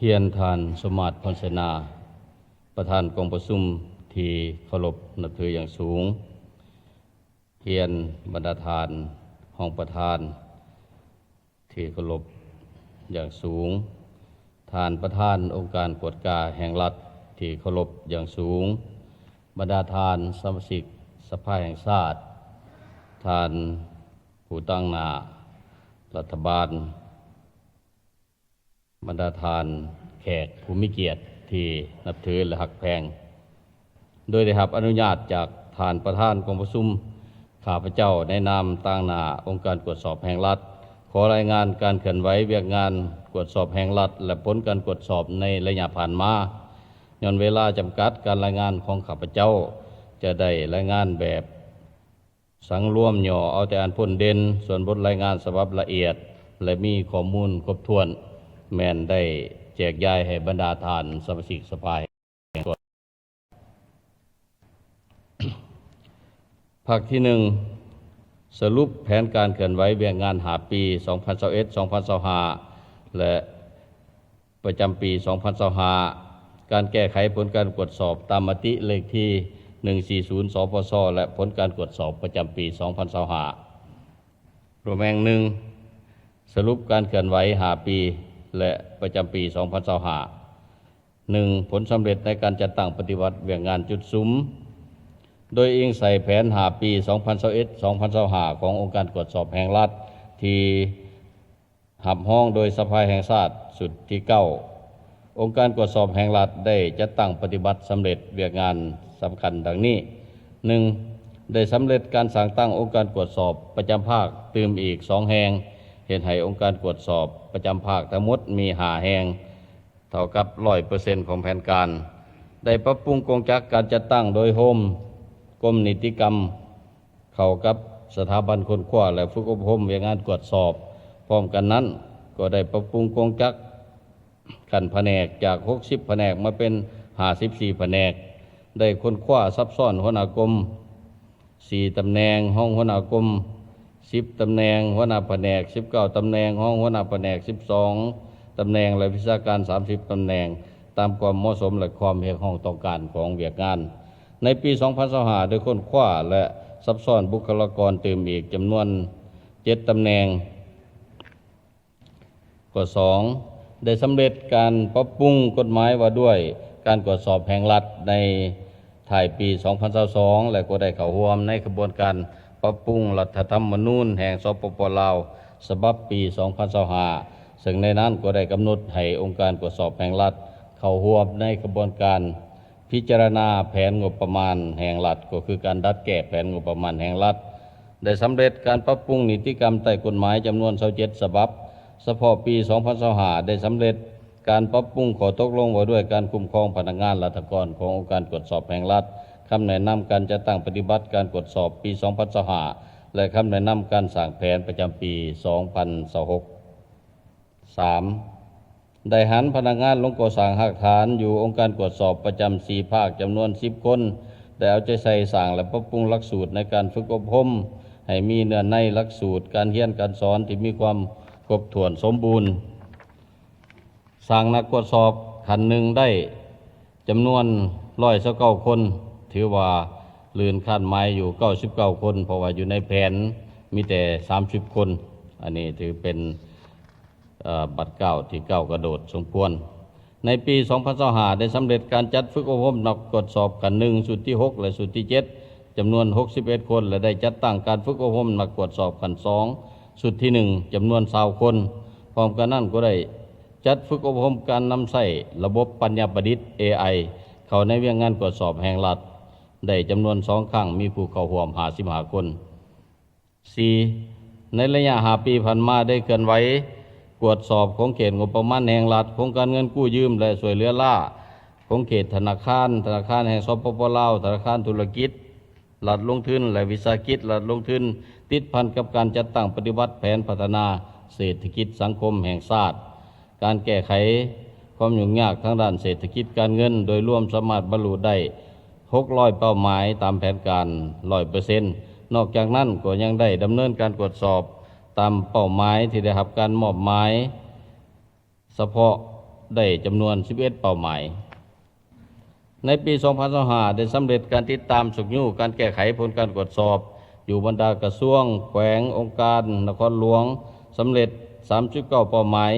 ຮຽນທ່ານ ສົມມາດ ພອນເສນາ ປະທານກອງປະຊຸມທີ່ເຄົາລົບນັບຖືຢ່າງສູງ, ຮຽນບັນດາທ່ານຮອງປະທານທີ່ເຄົາລົບຢ່າງສູງ, ທ່ານປະທານອົງການກວດກາແຫ່ງລັດທີ່ເຄົາລົບຢ່າງສູງ, ບັນດາທ່ານສະມາຊິກສະພາແຫ່ງຊາດ, ທ່ານຜູ້ຕາງໜ້າລັດຖະບານ, ບັນດາທ່ານແຂກຜູ້ມີກຽດທີ່ນັບຖື ແລະ ຮັກແພງ. ໂດຍໄດ້ຮັບອະນຸຍາດຈາກທ່ານປະທານກອງປະຊຸມ, ຂ້າພະເຈົ້າໃນນາມຕາງໜ້າອົງການກວດສອບແຫ່ງລັດ ຂໍລາຍງານການເຄື່ອນໄຫວວຽກງານກວດສອບແຫ່ງລັດ ແລະ ຜົນການກວດສອບໃນໄລຍະຜ່ານມາ. ຍ້ອນເວລາຈຳກັດ, ການລາຍງານຂອງຂ້າພະເຈົ້າຈະໄດ້ລາຍງານແບບ ສັງລວມຫຍໍ້ເອົາແຕ່ອັນພົ້ນເດັ່ນ, ສ່ວນບົດລາຍງານສະບັບລະອຽດ ແລະ ມີຂໍ້ມູນຄົບຖ້ວນ ແມ່ນໄດ້ແຈກຢາຍໃຫ້ບັນດາທ່ານສະມາຊິກສະພາແຫ່ງຊາດ. ພາກທີໜຶ່ງ ສະຫຼຸບແຜນການເຄື່ອນໄຫວວຽກງານຫ້າປີ ສອງພັນຊາວເອັດ ສອງພັນຊາວຫ້າ ແລະ ປະຈຳປີສອງພັນຊາວຫ້າ, ການແກ້ໄຂຜົນການກວດສອບຕາມມະຕິເລກທີໜຶ່ງສີ່ສູນ ສປຊ ແລະ ຜົນການກວດສອບປະຈຳປີສອງພັນຊາວຫ້າ. ໂດຍແມ່ນ ໜຶ່ງ ສະຫຼຸບການເຄື່ອນໄຫວຫ້າປີ ແລະ ປະຈຳປີສອງພັນຊາວຫ້າ. ໜຶ່ງ ຜົນສຳເລັດໃນການຈັດຕັ້ງປະຕິບັດວຽກງານຈຸດສຸມ. ໂດຍອີງໃສ່ແຜນຫ້າປີ ສອງພັນຊາວເອັດ ສອງພັນຊາວຫ້າ ຂອງອົງການກວດສອບແຫ່ງລັດທີ່ ຮັບຮອງໂດຍສະພາແຫ່ງຊາດຊຸດທີເກົ້າ, ອົງການກວດສອບແຫ່ງລັດໄດ້ຈັດຕັ້ງປະຕິບັດສຳເລັດວຽກງານສຳຄັນດັ່ງນີ້: ໜຶ່ງ ໄດ້ສຳເລັດການສ້າງຕັ້ງອົງການກວດສອບປະຈຳພາກຕື່ມອີກສອງແຫ່ງ, ເຮັດໃຫ້ອົງການກວດສອບປະຈຳພາກທັງໝົດມີຫ້າແຫ່ງ, ເທົ່າກັບຮ້ອຍເປີເຊັນຂອງແຜນການ. ໄດ້ປັບປຸງກົງຈັກການຈັດຕັ້ງໂດຍໂຮມກົມນິຕິກຳ ເຂົ້າກັບສະຖາບັນຄົ້ນຄວ້າ ແລະ ຝຶກອົບຮົມວຽກງານກວດສອບ. ພ້ອມກັນນັ້ນ, ກໍໄດ້ປັບປຸງກົງຈັກຂັ້ນພະແນກຈາກຫົກສິບພະແນກມາເປັນຫ້າສິບສີ່ພະແນກ, ໄດ້ຄົ້ນຄວ້າຊັບຊ້ອນຫົວໜ້າກົມສີ່ຕຳແໜ່ງ, ຮອງຫົວໜ້າກົມສິບຕຳແໜ່ງ, ຫົວໜ້າພະແນກສິບເກົ້າຕຳແໜ່ງ, ຮອງຫົວໜ້າພະແນກສິບສອງຕຳແໜ່ງ ແລະ ວິຊາການສາມສິບຕຳແໜ່ງ, ຕາມຄວາມເໝາະສົມ ແລະ ຄວາມຮຽກຮ້ອງຕ້ອງການຂອງວຽກງານ. ໃນປີສອງພັນຊາວຫ້າ ໄດ້ຄົ້ນຄວ້າ ແລະ ຊັບຊ້ອນບຸກຄະລາກອນຕື່ມອີກຈຳນວນເຈັດຕຳແໜ່ງ. ຂໍ້ສອງ ໄດ້ສຳເລັດການປັບປຸງກົດໝາຍວ່າດ້ວຍການກວດສອບແຫ່ງລັດໃນທ້າຍປີສອງພັນຊາວສອງ ແລະ ກໍໄດ້ເຂົ້າຮ່ວມໃນຂະບວນການປັບປຸງລັດຖະທຳມະນູນແຫ່ງ ສປປ ລາວ ສະບັບປີສອງພັນຊາວຫ້າ ເຊິ່ງໃນນັ້ນກໍໄດ້ກຳນົດໃຫ້ອົງການກວດສອບແຫ່ງລັດເຂົ້າຮ່ວມໃນຂະບວນການ ພິຈາລະນາແຜນງົບປະມານແຫ່ງລັດ, ກໍຄືການດັດແກ້ແຜນງົບປະມານແຫ່ງລັດ, ໄດ້ສຳເລັດການປັບປຸງນິຕິກຳໃຕ້ກົດໝາຍຈຳນວນຊາວເຈັດສະບັບ. ສະເພາະປີສອງພັນຊາວຫ້າ ໄດ້ສຳເລັດການປັບປຸງຂໍ້ຕົກລົງວ່າດ້ວຍການຄຸ້ມຄອງພະນັກງານລັດຖະກອນຂອງອົງການກວດສອບແຫ່ງລັດ, ຄຳແນະນຳການຈັດຕັ້ງປະຕິບັດການກວດສອບປີສອງພັນຊາວຫ້າ ແລະ ຄຳແນະນຳການສ້າງແຜນປະຈຳປີສອງພັນຊາວຫົກ. ສາມ ໄດ້ຫັນພະນັກງານລົງກໍ່ສ້າງຮາກຖານຢູ່ອົງການກວດສອບປະຈຳສີ່ພາກຈຳນວນສິບຄົນ ໄດ້ເອົາໃຈໃສ່ສ້າງ ແລະ ປັບປຸງຫຼັກສູດໃນການຝຶກອົບຮົມ ໃຫ້ມີເນື້ອໃນຫຼັກສູດການຮຽນການສອນທີ່ມີຄວາມຄົບຖ້ວນສົມບູນ. ສ້າງນັກກວດສອບຂັ້ນໜຶ່ງໄດ້ ຈຳນວນຮ້ອຍຊາວເກົ້າຄົນ, ຖືວ່າລື່ນຄາດໝາຍຢູ່ເກົ້າສິບເກົ້າຄົນ, ເພາະວ່າຢູ່ໃນແຜນມີແຕ່ສາມສິບຄົນ. ອັນນີ້ຖືເປັນ ເອີ ບາດກ້າວທີ່ກ້າວກະໂດດສົມຄວນ. ໃນປີສອງພັນຊາວຫ້າ ໄດ້ສຳເລັດການຈັດຝຶກອົບຮົມນັກກວດສອບຂັ້ນໜຶ່ງ ຊຸດທີຫົກ ແລະ ຊຸດທີເຈັດ ຈຳນວນຫົກສິບເອັດຄົນ ແລະ ໄດ້ຈັດຕັ້ງການຝຶກອົບຮົມນັກກວດສອບຂັ້ນສອງ ຊຸດທີໜຶ່ງ ຈຳນວນຊາວຄົນ. ພ້ອມກັນນັ້ນກໍໄດ້ ຈັດຝຶກອົບຮົມການນຳໃຊ້ລະບົບປັນຍາປະດິດ ເອໄອ ເຂົ້າໃນວຽກງານກວດສອບແຫ່ງລັດ ໄດ້ຈຳນວນສອງຄັ້ງ, ມີຜູ້ເຂົ້າຮ່ວມຫ້າສິບຫ້າຄົນ. ສີ່ ໃນໄລຍະຫ້າປີຜ່ານມາ ໄດ້ເຄື່ອນໄຫວກວດສອບຂົງເຂດງົບປະມານແຫ່ງລັດ, ໂຄງການເງິນກູ້ຢືມ ແລະ ຊ່ວຍເຫຼືອລ້າ, ຂົງເຂດທະນາຄານ, ທະນາຄານແຫ່ງ ສປປ ລາວ, ທະນາຄານທຸລະກິດ ລັດລົງທຶນ ແລະ ວິສາຫະກິດລັດລົງທຶນ ຕິດພັນກັບການຈັດຕັ້ງປະຕິບັດແຜນພັດທະນາເສດຖະກິດສັງຄົມແຫ່ງຊາດ. ການແກ້ໄຂຄວາມຫຍຸ້ງຍາກທາງດ້ານເສດຖະກິດການເງິນໂດຍລວມສາມາດບັນລຸໄດ້ຫົກຮ້ອຍເປົ້າໝາຍຕາມແຜນການຮ້ອຍເປີເຊັນ. ນອກຈາກນັ້ນກໍຍັງໄດ້ດຳເນີນການກວດສອບຕາມເປົ້າໝາຍທີ່ໄດ້ຮັບການມອບໝາຍ ສະເພາະ ໄດ້ຈຳນວນສິບເອັດເປົ້າໝາຍ. ໃນປີສອງພັນຊາວຫ້າ ໄດ້ສຳເລັດການຕິດຕາມຊຸກຍູ້ການແກ້ໄຂຜົນການກວດສອບ ຢູ່ບັນດາກະຊວງ, ແຂວງ, ອົງການ, ນະຄອນຫຼວງ ສຳເລັດສາມສິບເກົ້າເປົ້າໝາຍ,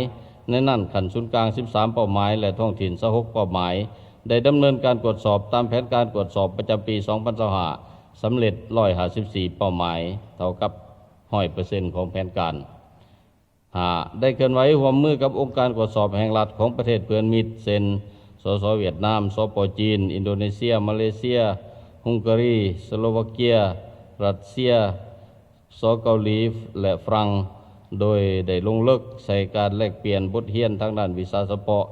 ໃນນັ້ນຂັ້ນສູນກາງສິບສາມເປົ້າໝາຍ ແລະ ທ້ອງຖິ່ນຊາວຫົກເປົ້າໝາຍ ໄດ້ດຳເນີນການກວດສອບຕາມແຜນການກວດສອບປະຈຳປີສອງພັນຊາວຫ້າ ສຳເລັດຮ້ອຍຫ້າສິບສີ່ເປົ້າໝາຍ, ເທົ່າກັບຮ້ອຍເປີເຊັນຂອງແຜນການ. ຫ້າ ໄດ້ເຄື່ອນໄຫວຮ່ວມມືກັບອົງການກວດສອບແຫ່ງລັດຂອງປະເທດເພື່ອນມິດ ເຊັ່ນ ສສ ຫວຽດນາມ, ສປ ຈີນ, ອິນໂດເນເຊຍ, ມາເລເຊຍ, ຮຸງກາຣີ, ສະໂລວາເກຍ, ຣັດເຊຍ, ສ ເກົາຫຼີ ແລະ ຝຣັ່ງ ໂດຍໄດ້ລົງເລິກໃສ່ການແລກປ່ຽນບົດຮຽນທາງດ້ານວິຊາສະເພາະ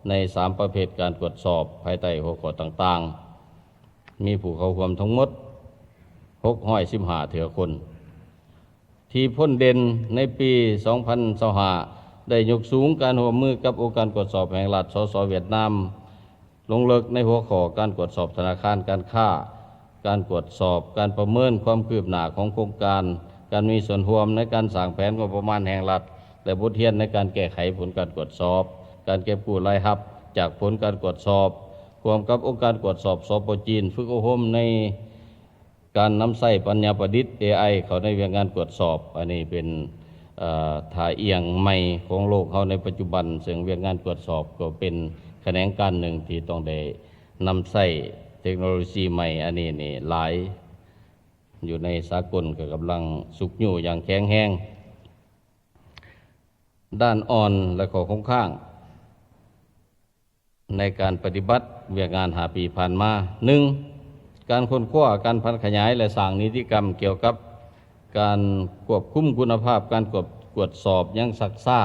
ໃນສາມປະເພດການກວດສອບ ພາຍໃຕ້ຫົວຂໍ້ຕ່າງໆ. ມີຜູ້ເຂົ້າຮ່ວມທັງໝົດຫົກຮ້ອຍສິບຫ້າເທື່ອຄົນ. ທີ່ພົ້ນເດັ່ນໃນປີສອງພັນຊາວຫ້າ ໄດ້ຍົກສູງການຮ່ວມມືກັບອົງການກວດສອບແຫ່ງລັດ ສສ ຫວຽດນາມ ລົງເລິກໃນຫົວຂໍ້ການກວດສອບທະນາຄານການຄ້າ, ການກວດສອບການປະເມີນຄວາມຄືບໜ້າຂອງໂຄງການ, ການມີສ່ວນຮ່ວມໃນການສ້າງແຜນງົບປະມານແຫ່ງລັດ ແລະ ບົດຮຽນໃນການແກ້ໄຂຜົນການກວດສອບ, ການເກັບກູ້ລາຍຮັບຈາກຜົນການກວດສອບ, ຮ່ວມກັບອົງການກວດສອບ ສປ ຈີນ ຝຶກອົບຮົມໃນ ການນຳໃຊ້ປັນຍາປະດິດ ເອໄອ ເຂົ້າໃນວຽກງານກວດສອບ. ອັນນີ້ເປັນ ເອີ ທ່າອ່ຽງໃໝ່ຂອງໂລກເຮົາໃນປັດຈຸບັນ, ເຊິ່ງວຽກງານກວດສອບກໍເປັນຂະແໜງການໜຶ່ງທີ່ຕ້ອງໄດ້ນຳໃຊ້ເຕັກໂນໂລຊີໃໝ່ອັນນີ້ນີ້ຫຼາຍ. ຢູ່ໃນສາກົນກໍກຳລັງຊຸກຍູ້ຢ່າງແຂງແຮງ. ດ້ານອ່ອນ ແລະ ຂໍ້ຄົງຄ້າງ ໃນການປະຕິບັດວຽກງານຫ້າປີຜ່ານມາ. ໜຶ່ງ ການຄົ້ນຄວ້າ, ການຜັນຂະຫຍາຍ ແລະ ສ້າງນິຕິກຳກ່ຽວກັບການຄວບຄຸມຄຸນນະພາບການກວດ ກວດສອບຍັງຊັກຊ້າ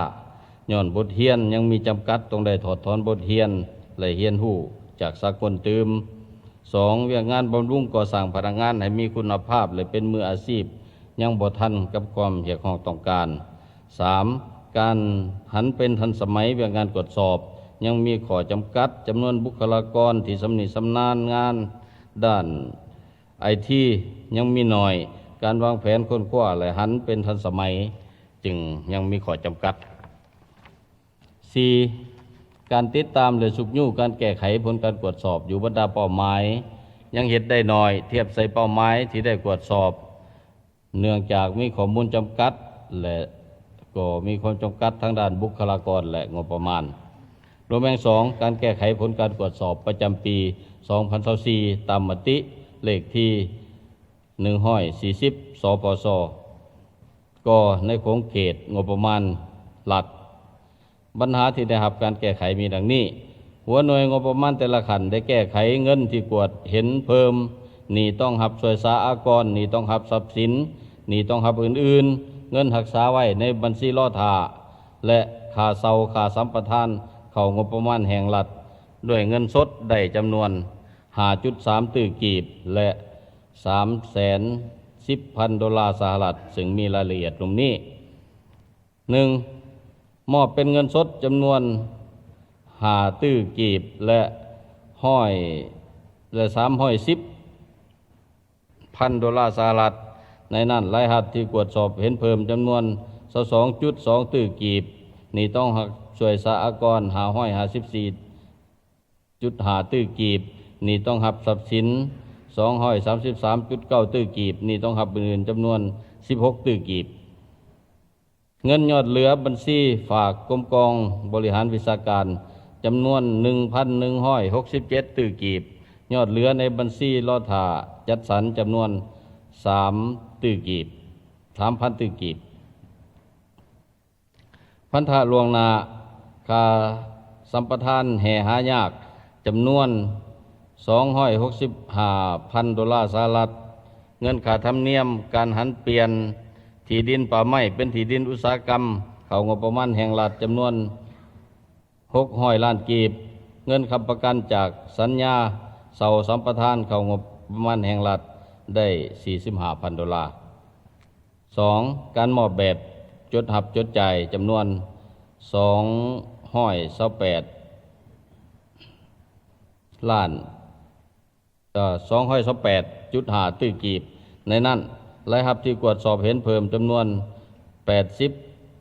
ຍ້ອນບົດຮຽນຍັງມີຈຳກັດ, ຕ້ອງໄດ້ຖອດຖອນບົດຮຽນ ແລະ ຮຽນຮູ້ຈາກສາກົນຕື່ມ. ສອງ ວຽກງານບຳລຸງກໍ່ສ້າງພະນັກງານໃຫ້ມີຄຸນນະພາບ ແລະ ເປັນມືອາຊີບ ຍັງບໍ່ທັນກັບຄວາມຮຽກຮ້ອງຕ້ອງການ. ສາມ ການຫັນເປັນທັນສະໄໝວຽກງານກວດສອບ ຍັງມີຂໍ້ຈຳກັດ, ຈຳນວນບຸກຄະລາກອນທີ່ຊຳນິຊຳນານງານດ້ານໄອທີຍັງມີໜ້ອຍ, ການວາງແຜນຄົ້ນຄວ້າ ແລະ ຫັນເປັນທັນສະໄໝຈຶ່ງຍັງມີຂໍ້ຈຳກັດ. ສີ່ ການຕິດຕາມ ແລະ ຊຸກຍູ້ການແກ້ໄຂຜົນການກວດສອບຢູ່ບັນດາເປົ້າໝາຍ ຍັງເຮັດໄດ້ໜ້ອຍທຽບໃສ່ເປົ້າໝາຍທີ່ໄດ້ກວດສອບ ເນື່ອງຈາກມີຂໍ້ມູນຈຳກັດ ແລະ ກໍມີຄວາມຈຳກັດທາງດ້ານບຸກຄະລາກອນ ແລະ ງົບປະມານ. ລວມແຫ່ງສອງ ການແກ້ໄຂຜົນການກວດສອບປະຈຳປີສອງພັນຊາວສີ່ ຕາມມະຕິເລກທີໜຶ່ງຮ້ອຍສີ່ສິບ ສປຊ ກໍໃນຂົງເຂດງົບປະມານລັດ. ບັນຫາທີ່ໄດ້ຮັບການແກ້ໄຂມີດັ່ງນີ້: ຫົວໜ່ວຍງົບປະມານແຕ່ລະຂັ້ນໄດ້ແກ້ໄຂເງິນທີ່ກວດເຫັນເພີ່ມ, ໜີ້ຕ້ອງຮັບສ່ວຍສາອາກອນ, ໜີ້ຕ້ອງຮັບຊັບສິນ, ໜີ້ຕ້ອງຮັບອື່ນໆ, ເງິນຮັກສາໄວ້ໃນບັນຊີລໍຖ້າ ແລະ ຄ່າເຊົ່າ, ຄ່າສຳປະທານເຂົ້າງົບປະມານແຫ່ງລັດ ດ້ວຍເງິນສົດໄດ້ຈຳນວນຫ້າຈຸດສາມຕື້ກີບ ແລະ ສາມແສນສິບພັນໂດລາສະຫະລັດ, ເຊິ່ງມີລາຍລະອຽດລຸ່ມນີ້. ໜຶ່ງ ມອບເປັນເງິນສົດຈຳນວນຫ້າຕື້ກີບ ແລະ ຮ້ອຍ ແລະ ສາມຮ້ອຍສິບພັນໂດລາສະຫະລັດ, ໃນນັ້ນລາຍຮັບທີ່ກວດສອບເຫັນເພີ່ມຈຳນວນຊາວສອງຈຸດສອງຕື້ກີບ, ໜີ້ຕ້ອງຮັບຊ່ວຍສາອາກອນຫ້າຮ້ອຍຫ້າສິບສີ່ ຈຸດຫ້າຕື້ກີບ, ໜີ້ຕ້ອງຮັບຊັບສິນສອງຮ້ອຍສາມສິບສາມຈຸດເກົ້າຕື້ກີບ, ໜີ້ຕ້ອງຮັບອື່ນໆຈຳນວນສິບຫົກຕື້ກີບ. ເງິນຍອດເຫຼືອບັນຊີຝາກກົມກອງບໍລິຫານວິຊາການ ຈຳນວນໜຶ່ງພັນໜຶ່ງຮ້ອຍຫົກສິບເຈັດຕື້ກີບ, ຍອດເຫຼືອໃນບັນຊີລໍຖ້າຈັດສັນຈຳນວນສາມຕື້ກີບ, ສາມພັນຕື້ກີບ. ພັນທະລ່ວງໜ້າຄ່າສຳປະທານແຮ່ຫາຍາກ ຈຳນວນສອງຮ້ອຍຫົກສິບຫ້າພັນໂດລາສະຫະລັດ, ເງິນຄ່າທຳນຽມການຫັນປ່ຽນທີ່ດິນປ່າໄມ້ເປັນທີ່ດິນອຸດສາຫະກຳ ເຂົ້າງົບປະມານແຫ່ງລັດ ຈຳນວນຫົກຮ້ອຍລ້ານກີບ, ເງິນຄ້ຳປະກັນຈາກສັນຍາເຊົ່າສຳປະທານເຂົ້າງົບປະມານແຫ່ງລັດໄດ້ສີ່ສິບຫ້າພັນໂດລາ. ສອງ ການມອບແບບຈົດຮັບຈົດຈ່າຍ ຈຳນວນສອງຮ້ອຍຊາວແປດລ້ານ ເອີ ສອງຮ້ອຍຊາວແປດຈຸດຫ້າຕື້ກີບ, ໃນນັ້ນລາຍຮັບທີ່ກວດສອບເຫັນເພີ່ມຈຳນວນແປດສິບ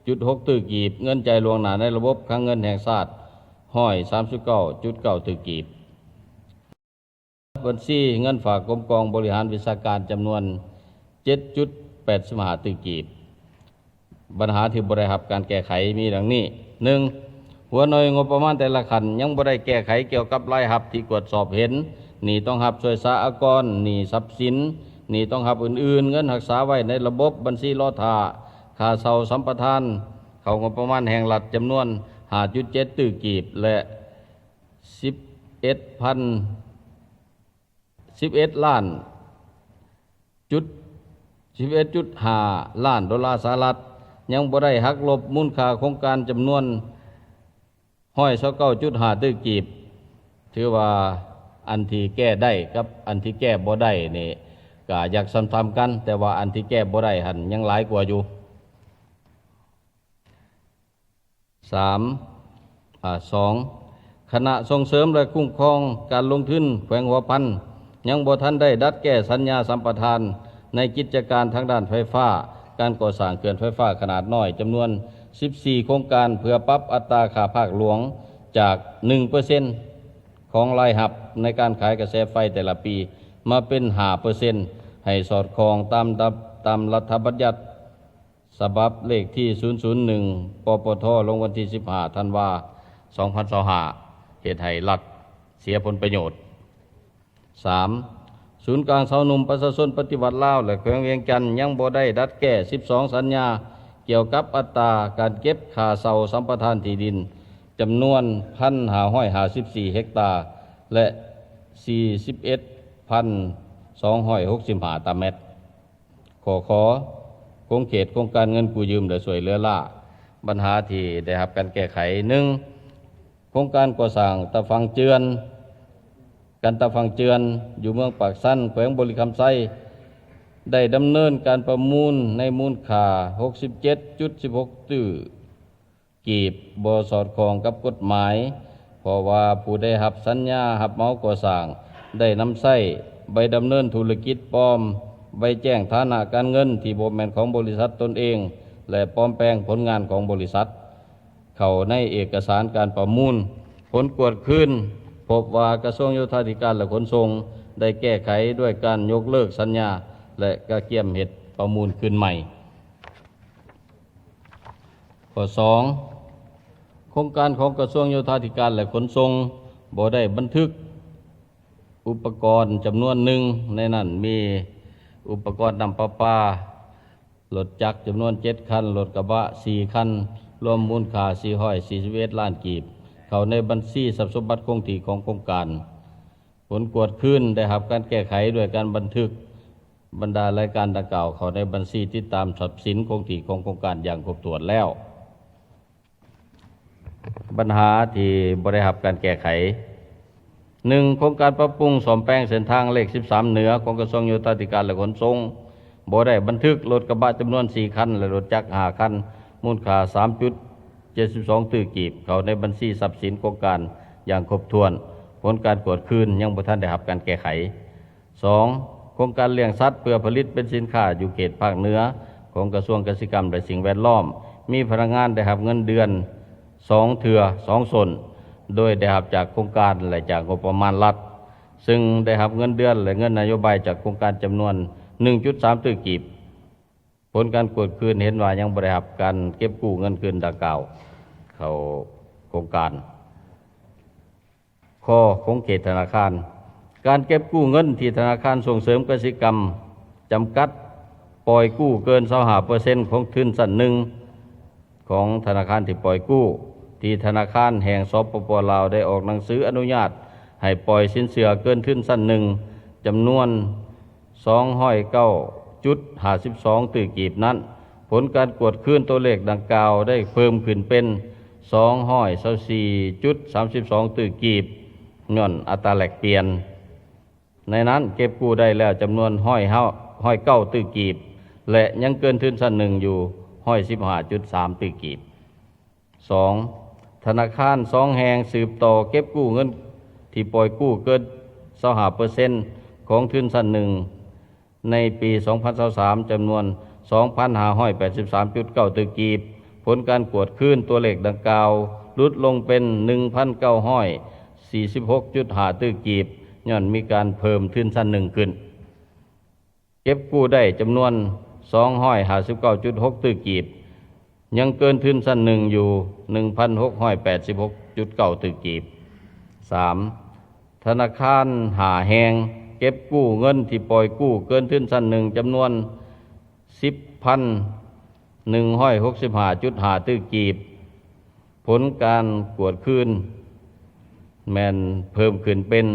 ຈຸດຫົກຕື້ກີບ, ເງິນຈ່າຍລ່ວງໜ້າໃນລະບົບຄັງເງິນແຫ່ງຊາດ ຮ້ອຍສາມສິບເກົ້າຈຸດເກົ້າຕື້ກີບ. ບັນຊີເງິນຝາກກົມກອງບໍລິຫານວິຊາການຈຳນວນເຈັດຈຸດແປດສິບຫ້າຕື້ກີບ. ບັນຫາທີ່ບໍ່ໄດ້ຮັບການແກ້ໄຂມີດັ່ງນີ້: ໜຶ່ງ, ຫົວໜ່ວຍງົບປະມານແຕ່ລະຂັ້ນຍັງບໍ່ໄດ້ແກ້ໄຂກ່ຽວກັບລາຍຮັບທີ່ກວດສອບເຫັນ, ໜີ້ຕ້ອງຮັບຊ່ວຍສາອາກອນ, ໜີ້ຊັບສິນ, ໜີ້ຕ້ອງຮັບອື່ນໆ, ເງິນຮັກສາໄວ້ໃນລະບົບບັນຊີລໍຖ້າ, ຄ່າເຊົ່າສຳປະທານເຂົ້າງົບປະມານແຫ່ງລັດຈຳນວນຫ້າຈຸດເຈັດຕື້ກີບ ແລະ ສິບເອັດພັນ ສິບເອັດລ້ານຈຸດ ສິບເອັດຈຸດຫ້າລ້ານໂດລາສະຫະລັດ, ຍັງບໍ່ໄດ້ຫັກລົບມູນຄ່າໂຄງການຈຳນວນຮ້ອຍຊາວເກົ້າຈຸດຫ້າຕື້ກີບ. ຖືວ່າອັນທີ່ແກ້ໄດ້ກັບອັນທີ່ແກ້ບໍ່ໄດ້ນີ້ກະຢາກສ່ຳໆກັນ, ແຕ່ວ່າອັນທີ່ແກ້ບໍ່ໄດ້ຫັ້ນຍັງຫຼາຍກວ່າຢູ່. ສາມ ອາ ສອງ, ຄະນະສົ່ງເສີມ ແລະ ຄຸ້ມຄອງການລົງທຶນແຂວງຫົວພັນ ຍັງບໍ່ທັນໄດ້ດັດແກ້ສັນຍາສຳປະທານໃນກິດຈະການທາງດ້ານໄຟຟ້າ, ການກໍ່ສ້າງເຂື່ອນໄຟຟ້າຂະໜາດນ້ອຍ ຈຳນວນສິບສີ່ໂຄງການ ເພື່ອປັບອັດຕາຄ່າພາກຫຼວງຈາກໜຶ່ງເປີເຊັນຂອງລາຍຮັບໃນການຂາຍກະແສໄຟແຕ່ລະປີ ມາເປັນຫ້າເປີເຊັນ ໃຫ້ສອດຄ່ອງຕາມ ຕາມລັດຖະບັນຍັດ ສະບັບເລກທີສູນສູນໜຶ່ງ ປປທ ລົງວັນທີສິບຫ້າ ທັນວາ ສອງພັນຊາວຫ້າ ເຮັດໃຫ້ລັດເສຍຜົນປະໂຫຍດ. ສາມ, ສູນກາງຊາວໜຸ່ມປະຊາຊົນປະຕິວັດລາວ ແລະ ແຂວງວຽງຈັນ ຍັງບໍ່ໄດ້ດັດແກ້ສິບສອງສັນຍາກ່ຽວກັບອັດຕາການເກັບຄ່າເຊົ່າສຳປະທານທີ່ດິນ ຈຳນວນໜຶ່ງພັນຫ້າຮ້ອຍຫ້າສິບສີ່ເຮັກຕາ ແລະ ສີ່ສິບເອັດພັນສອງຮ້ອຍຫົກສິບຫ້າຕາແມັດ. ຂໍ້ ຂໍ ຂົງເຂດໂຄງການເງິນກູ້ຢືມ ແລະ ຊ່ວຍເຫຼືອລ້າ. ບັນຫາທີ່ໄດ້ຮັບການແກ້ໄຂ: ໜຶ່ງ, ໂຄງການກໍ່ສ້າງຕາຝັ່ງເຈື່ອນ ກັນຕາຝັ່ງເຈື່ອນ ຢູ່ເມືອງປາກຊັນ ແຂວງບໍລິຄຳໄຊ ໄດ້ດຳເນີນການປະມູນໃນມູນຄ່າຫົກສິບເຈັດຈຸດສິບຫົກຕື້ ກີບ ບໍ່ສອດຄ່ອງກັບກົດໝາຍ, ເພາະວ່າຜູ້ໄດ້ຮັບສັນຍາຮັບເໝົາກໍ່ສ້າງໄດ້ນຳໃຊ້ໃບດຳເນີນທຸລະກິດປອມ, ໃບແຈ້ງຖານະການເງິນທີ່ບໍ່ແມ່ນຂອງບໍລິສັດຕົນເອງ ແລະ ປອມແປງຜົນງານຂອງບໍລິສັດເຂົ້າໃນເອກະສານການປະມູນ. ຜົນກວດຄືນພົບວ່າກະຊວງໂຍທາທິການ ແລະ ຂົນສົ່ງໄດ້ແກ້ໄຂດ້ວຍການຍົກເລີກສັນຍາ ແລະ ກະກຽມເຮັດປະມູນຄືນໃໝ່. ຂໍ້ສອງ, ໂຄງການຂອງກະຊວງໂຍທາທິການ ແລະ ຂົນສົ່ງບໍ່ໄດ້ບັນທຶກອຸປະກອນຈຳນວນໜຶ່ງ, ໃນນັ້ນມີອຸປະກອນນ້ຳປະປາ, ລົດຈັກຈຳນວນເຈັດຄັນ, ລົດກະບະສີ່ຄັນ, ລວມມູນຄ່າສີ່ຮ້ອຍສີ່ສິບເອັດລ້ານກີບ ເຂົ້າໃນບັນຊີຊັບສົມບັດຄົງທີ່ຂອງໂຄງການ. ຜົນກວດຄືນໄດ້ຮັບການແກ້ໄຂດ້ວຍການບັນທຶກບັນດາລາຍການດັ່ງກ່າວເຂົ້າໃນບັນຊີຕິດຕາມຊັບສິນຄົງທີ່ຂອງໂຄງການຢ່າງຄົບຖ້ວນແລ້ວ. ບັນຫາທີ່ບໍ່ໄດ້ຮັບການແກ້ໄຂ: ໜຶ່ງ, ໂຄງການປັບປຸງສ້ອມແປງເສັ້ນທາງເລກສິບສາມເໜືອຂອງກະຊວງໂຍທາທິການ ແລະ ຂົນສົ່ງ ບໍ່ໄດ້ບັນທຶກລົດກະບະຈຳນວນສີ່ຄັນ ແລະ ລົດຈັກຫ້າຄັນ ມູນຄ່າສາມຈຸດເຈັດສິບສອງຕື້ກີບ ເຂົ້າໃນບັນຊີຊັບສິນໂຄງການຢ່າງຄົບຖ້ວນ. ຜົນການກວດຄືນຍັງບໍ່ທັນໄດ້ຮັບການແກ້ໄຂ. ສອງ, ໂຄງການລ້ຽງສັດເພື່ອຜະລິດເປັນສິນຄ້າຢູ່ເຂດພາກເໜືອຂອງກະຊວງກະສິກຳ ແລະ ສິ່ງແວດລ້ອມ ມີພະນັກງານໄດ້ຮັບເງິນເດືອນສອງເທື່ອສອງຊົນ ໂດຍໄດ້ຮັບຈາກໂຄງການ ແລະ ຈາກງົບປະມານລັດ, ເຊິ່ງໄດ້ຮັບເງິນເດືອນ ແລະ ເງິນນະໂຍບາຍຈາກໂຄງການຈຳນວນໜຶ່ງຈຸດສາມຕື້ກີບ. ຜົນການກວດຄືນເຫັນວ່າຍັງບໍ່ໄດ້ຮັບການເກັບກູ້ເງິນຄືນດັ່ງກ່າວເຂົ້າໂຄງການ. ຂໍ້ ຂົງເຂດທະນາຄານ. ການເກັບກູ້ເງິນທີ່ທະນາຄານສົ່ງເສີມກະສິກຳຈຳກັດ ປ່ອຍກູ້ເກີນຊາວຫ້າເປີເຊັນຂອງທຶນຊັ້ນໜຶ່ງຂອງທະນາຄານທີ່ປ່ອຍກູ້, ທີ່ທະນາຄານແຫ່ງ ສປປ ລາວ ໄດ້ອອກໜັງສືອະນຸຍາດໃຫ້ປ່ອຍສິນເຊື່ອເກີນທຶນຊັ້ນໜຶ່ງ ຈຳນວນສອງຮ້ອຍເກົ້າຈຸດຫ້າສິບສອງຕື້ກີບນັ້ນ, ຜົນການກວດຄືນຕົວເລກດັ່ງກ່າວໄດ້ເພີ່ມຂຶ້ນເປັນສອງຮ້ອຍຊາວສີ່ຈຸດສາມສິບສອງຕື້ກີບ ຍ້ອນອັດຕາແລກປ່ຽນ. ໃນນັ້ນເກັບກູ້ໄດ້ແລ້ວຈຳນວນຮ້ອຍເກົ້າຕື້ກີບ ແລະ ຍັງເກີນທຶນຊັ້ນໜຶ່ງຢູ່ຮ້ອຍສິບຫ້າຈຸດສາມຕື້ກີບ. ສອງ, ທະນາຄານສອງແຫ່ງສືບຕໍ່ເກັບກູ້ເງິນທີ່ປ່ອຍກູ້ເກີນຊາວຫ້າເປີເຊັນຂອງທຶນຊັ້ນໜຶ່ງ ໃນປີສອງພັນຊາວສາມ ຈຳນວນສອງພັນຫ້າຮ້ອຍແປດສິບສາມຈຸດເກົ້າຕື້ກີບ. ຜົນການກວດຄືນຕົວເລກດັ່ງກ່າວ ຫຼຸດລົງເປັນ ໜຶ່ງພັນເກົ້າຮ້ອຍສີ່ສິບຫົກຈຸດຫ້າຕື້ກີບ ຍ້ອນມີການເພີ່ມທຶນຊັ້ນໜຶ່ງຂຶ້ນ. ເກັບກູ້ໄດ້ຈຳນວນ ສອງຮ້ອຍຫ້າສິບເກົ້າຈຸດຫົກຕື້ກີບ ຍັງເກີນທຶນຊັ້ນໜຶ່ງຢູ່ ໜຶ່ງພັນຫົກຮ້ອຍແປດສິບຫົກຈຸດເກົ້າຕື້ກີບ. ສາມ ທະນາຄານຫ້າແຫ່ງ ເກັບກູ້ເງິນທີ່ປ່ອຍກູ້ເກີນທຶນຊັ້ນໜຶ່ງ ຈຳນວນ ສິບພັນໜຶ່ງຮ້ອຍຫົກສິບຫ້າຈຸດຫ້າຕື້ກີບ. ຜົນການກວດຄືນແມ່ນເພີ່ມຂຶ້ນເປັນ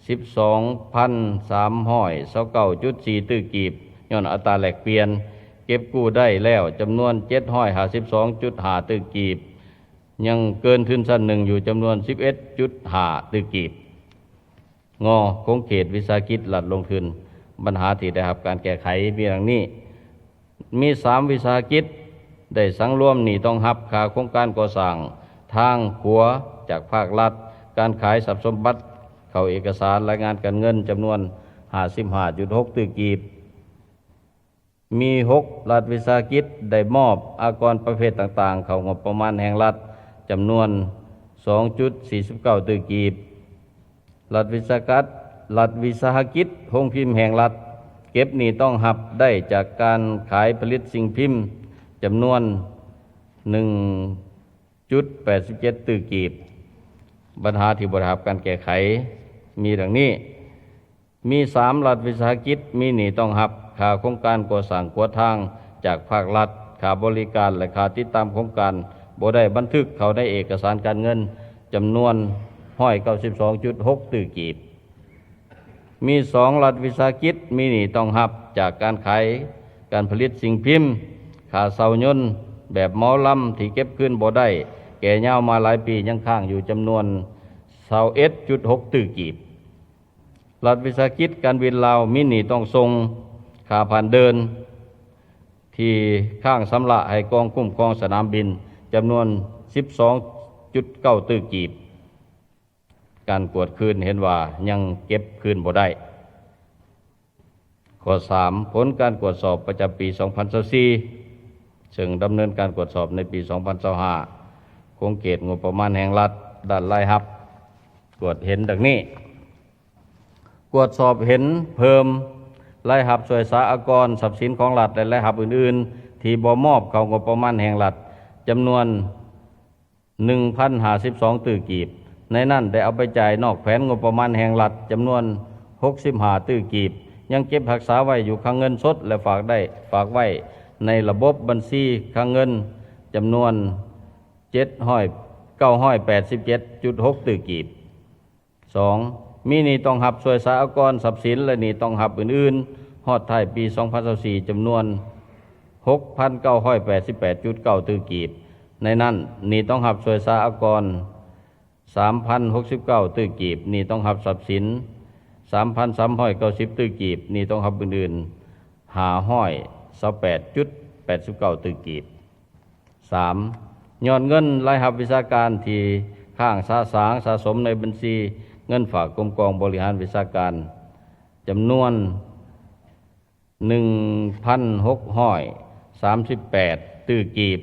ສິບສອງພັນສາມຮ້ອຍຊາວເກົ້າຈຸດສີ່ຕື້ກີບ ຍ້ອນອັດຕາແລກປ່ຽນ. ເກັບກູ້ໄດ້ແລ້ວຈຳນວນ ເຈັດຮ້ອຍຫ້າສິບສອງຈຸດຫ້າຕື້ກີບ ຍັງເກີນທຶນຊັ້ນໜຶ່ງຢູ່ຈຳນວນ ສິບເອັດຈຸດຫ້າຕື້ກີບ. ງ ຂົງເຂດວິສາຫະກິດລັດລົງທຶນ. ບັນຫາທີ່ໄດ້ຮັບການແກ້ໄຂມີດັ່ງນີ້: ມີສາມວິສາຫະກິດໄດ້ສັງລວມໜີ້ຕ້ອງຮັບຄ່າໂຄງການກໍ່ສ້າງທາງ, ຂົວ ຈາກພາກລັດ, ການຂາຍຊັບສົມບັດເຂົ້າເອກະສານລາຍງານການເງິນ ຈຳນວນ ຫ້າສິບຫ້າຈຸດຫົກຕື້ກີບ. ມີຫົກລັດວິສາຫະກິດໄດ້ມອບອາກອນປະເພດຕ່າງໆເຂົ້າງົບປະມານແຫ່ງລັດ ຈຳນວນ ສອງຈຸດສີ່ສິບເກົ້າຕື້ກີບ. ລັດວິສາຫະກັດ ລັດວິສາຫະກິດໂຮງພິມແຫ່ງລັດ ເກັບໜີ້ຕ້ອງຮັບໄດ້ຈາກການຂາຍຜະລິດສິ່ງພິມ ຈຳນວນ ໜຶ່ງຈຸດແປດສິບເຈັດຕື້ກີບ. ບັນຫາທີ່ບໍ່ໄດ້ຮັບການແກ້ໄຂມີດັ່ງນີ້: ມີສາມລັດວິສາຫະກິດມີໜີ້ຕ້ອງຮັບຄ່າໂຄງການກໍ່ສ້າງຂົວທາງຈາກພາກລັດ, ຄ່າບໍລິການ ແລະ ຄ່າຕິດຕາມໂຄງການ ບໍ່ໄດ້ບັນທຶກເຂົ້າໃນເອກະສານການເງິນ ຈຳນວນ ຮ້ອຍເກົ້າສິບສອງຈຸດຫົກຕື້ກີບ. ມີສອງລັດວິສາຫະກິດມີໜີ້ຕ້ອງຮັບຈາກການຂາຍການຜະລິດສິ່ງພິມ, ຄ່າເຊົ່າຍົນແບບເໝົາລຳທີ່ເກັບຄືນບໍ່ໄດ້ ແກ່ຍາວມາຫຼາຍປີ ຍັງຄ້າງຢູ່ຈຳນວນ ຊາວເອັດຈຸດຫົກຕື້ກີບ. ລັດວິສາຫະກິດການບິນລາວມີໜີ້ຕ້ອງສົ່ງຄ່າຜ່ານເດີ່ນທີ່ຄ້າງຊຳລະໃຫ້ກອງຄຸ້ມຄອງສະໜາມບິນ ຈຳນວນ ສິບສອງຈຸດເກົ້າຕື້ກີບ. ການກວດຄືນເຫັນວ່າຍັງເກັບຄືນບໍ່ໄດ້. ຂໍ້ສາມ ຜົນການກວດສອບປະຈຳປີສອງພັນຊາວສີ່ ເຊິ່ງດຳເນີນການກວດສອບໃນປີສອງພັນຊາວຫ້າ ຂົງເຂດງົບປະມານແຫ່ງລັດ ດ້ານລາຍຮັບ ກວດເຫັນດັ່ງນີ້: ກວດສອບເຫັນເພີ່ມລາຍຮັບຊ່ວຍສາອາກອນ, ຊັບສິນຂອງລັດ ແລະ ລາຍຮັບອື່ນໆ ທີ່ບໍ່ມອບເຂົ້າງົບປະມານແຫ່ງລັດ ຈຳນວນ ໜຶ່ງພັນຫ້າສິບສອງຕື້ກີບ. ໃນນັ້ນໄດ້ເອົາໄປຈ່າຍນອກແຜນງົບປະມານແຫ່ງລັດ ຈຳນວນ ຫົກສິບຫ້າຕື້ກີບ, ຍັງເກັບຮັກສາໄວ້ຢູ່ຄັງເງິນສົດ ແລະ ຝາກໄດ້ ຝາກໄວ້ໃນລະບົບບັນຊີຄັງເງິນ ຈຳນວນ ເຈັດຮ້ອຍ ເກົ້າຮ້ອຍແປດສິບເຈັດຈຸດຫົກຕື້ກີບ. ສອງ ມີໜີ້ຕ້ອງຮັບຊ່ວຍສາອາກອນ, ຊັບສິນ ແລະ ໜີ້ຕ້ອງຮັບອື່ນໆ ຮອດທ້າຍປີສອງພັນຊາວສີ່ ຈຳນວນ ຫົກພັນເກົ້າຮ້ອຍແປດສິບແປດຈຸດເກົ້າຕື້ກີບ. ໃນນັ້ນ ໜີ້ຕ້ອງຮັບຊ່ວຍສາອາກອນ ສາມພັນຫົກສິບເກົ້າຕື້ກີບ, ໜີ້ຕ້ອງຮັບຊັບສິນ ສາມພັນສາມຮ້ອຍເກົ້າສິບຕື້ກີບ, ໜີ້ຕ້ອງຮັບອື່ນໆ ຫ້າຮ້ອຍຊາວແປດຈຸດແປດສິບເກົ້າຕື້ກີບ. ສາມ ຍອດເງິນລາຍຮັບວິຊາການທີ່ຄ້າງສະສາງສະສົມໃນບັນຊີເງິນຝາກກົມກອງບໍລິຫານວິຊາການ ຈຳນວນ ໜຶ່ງພັນຫົກຮ້ອຍສາມສິບແປດຕື້ກີບ,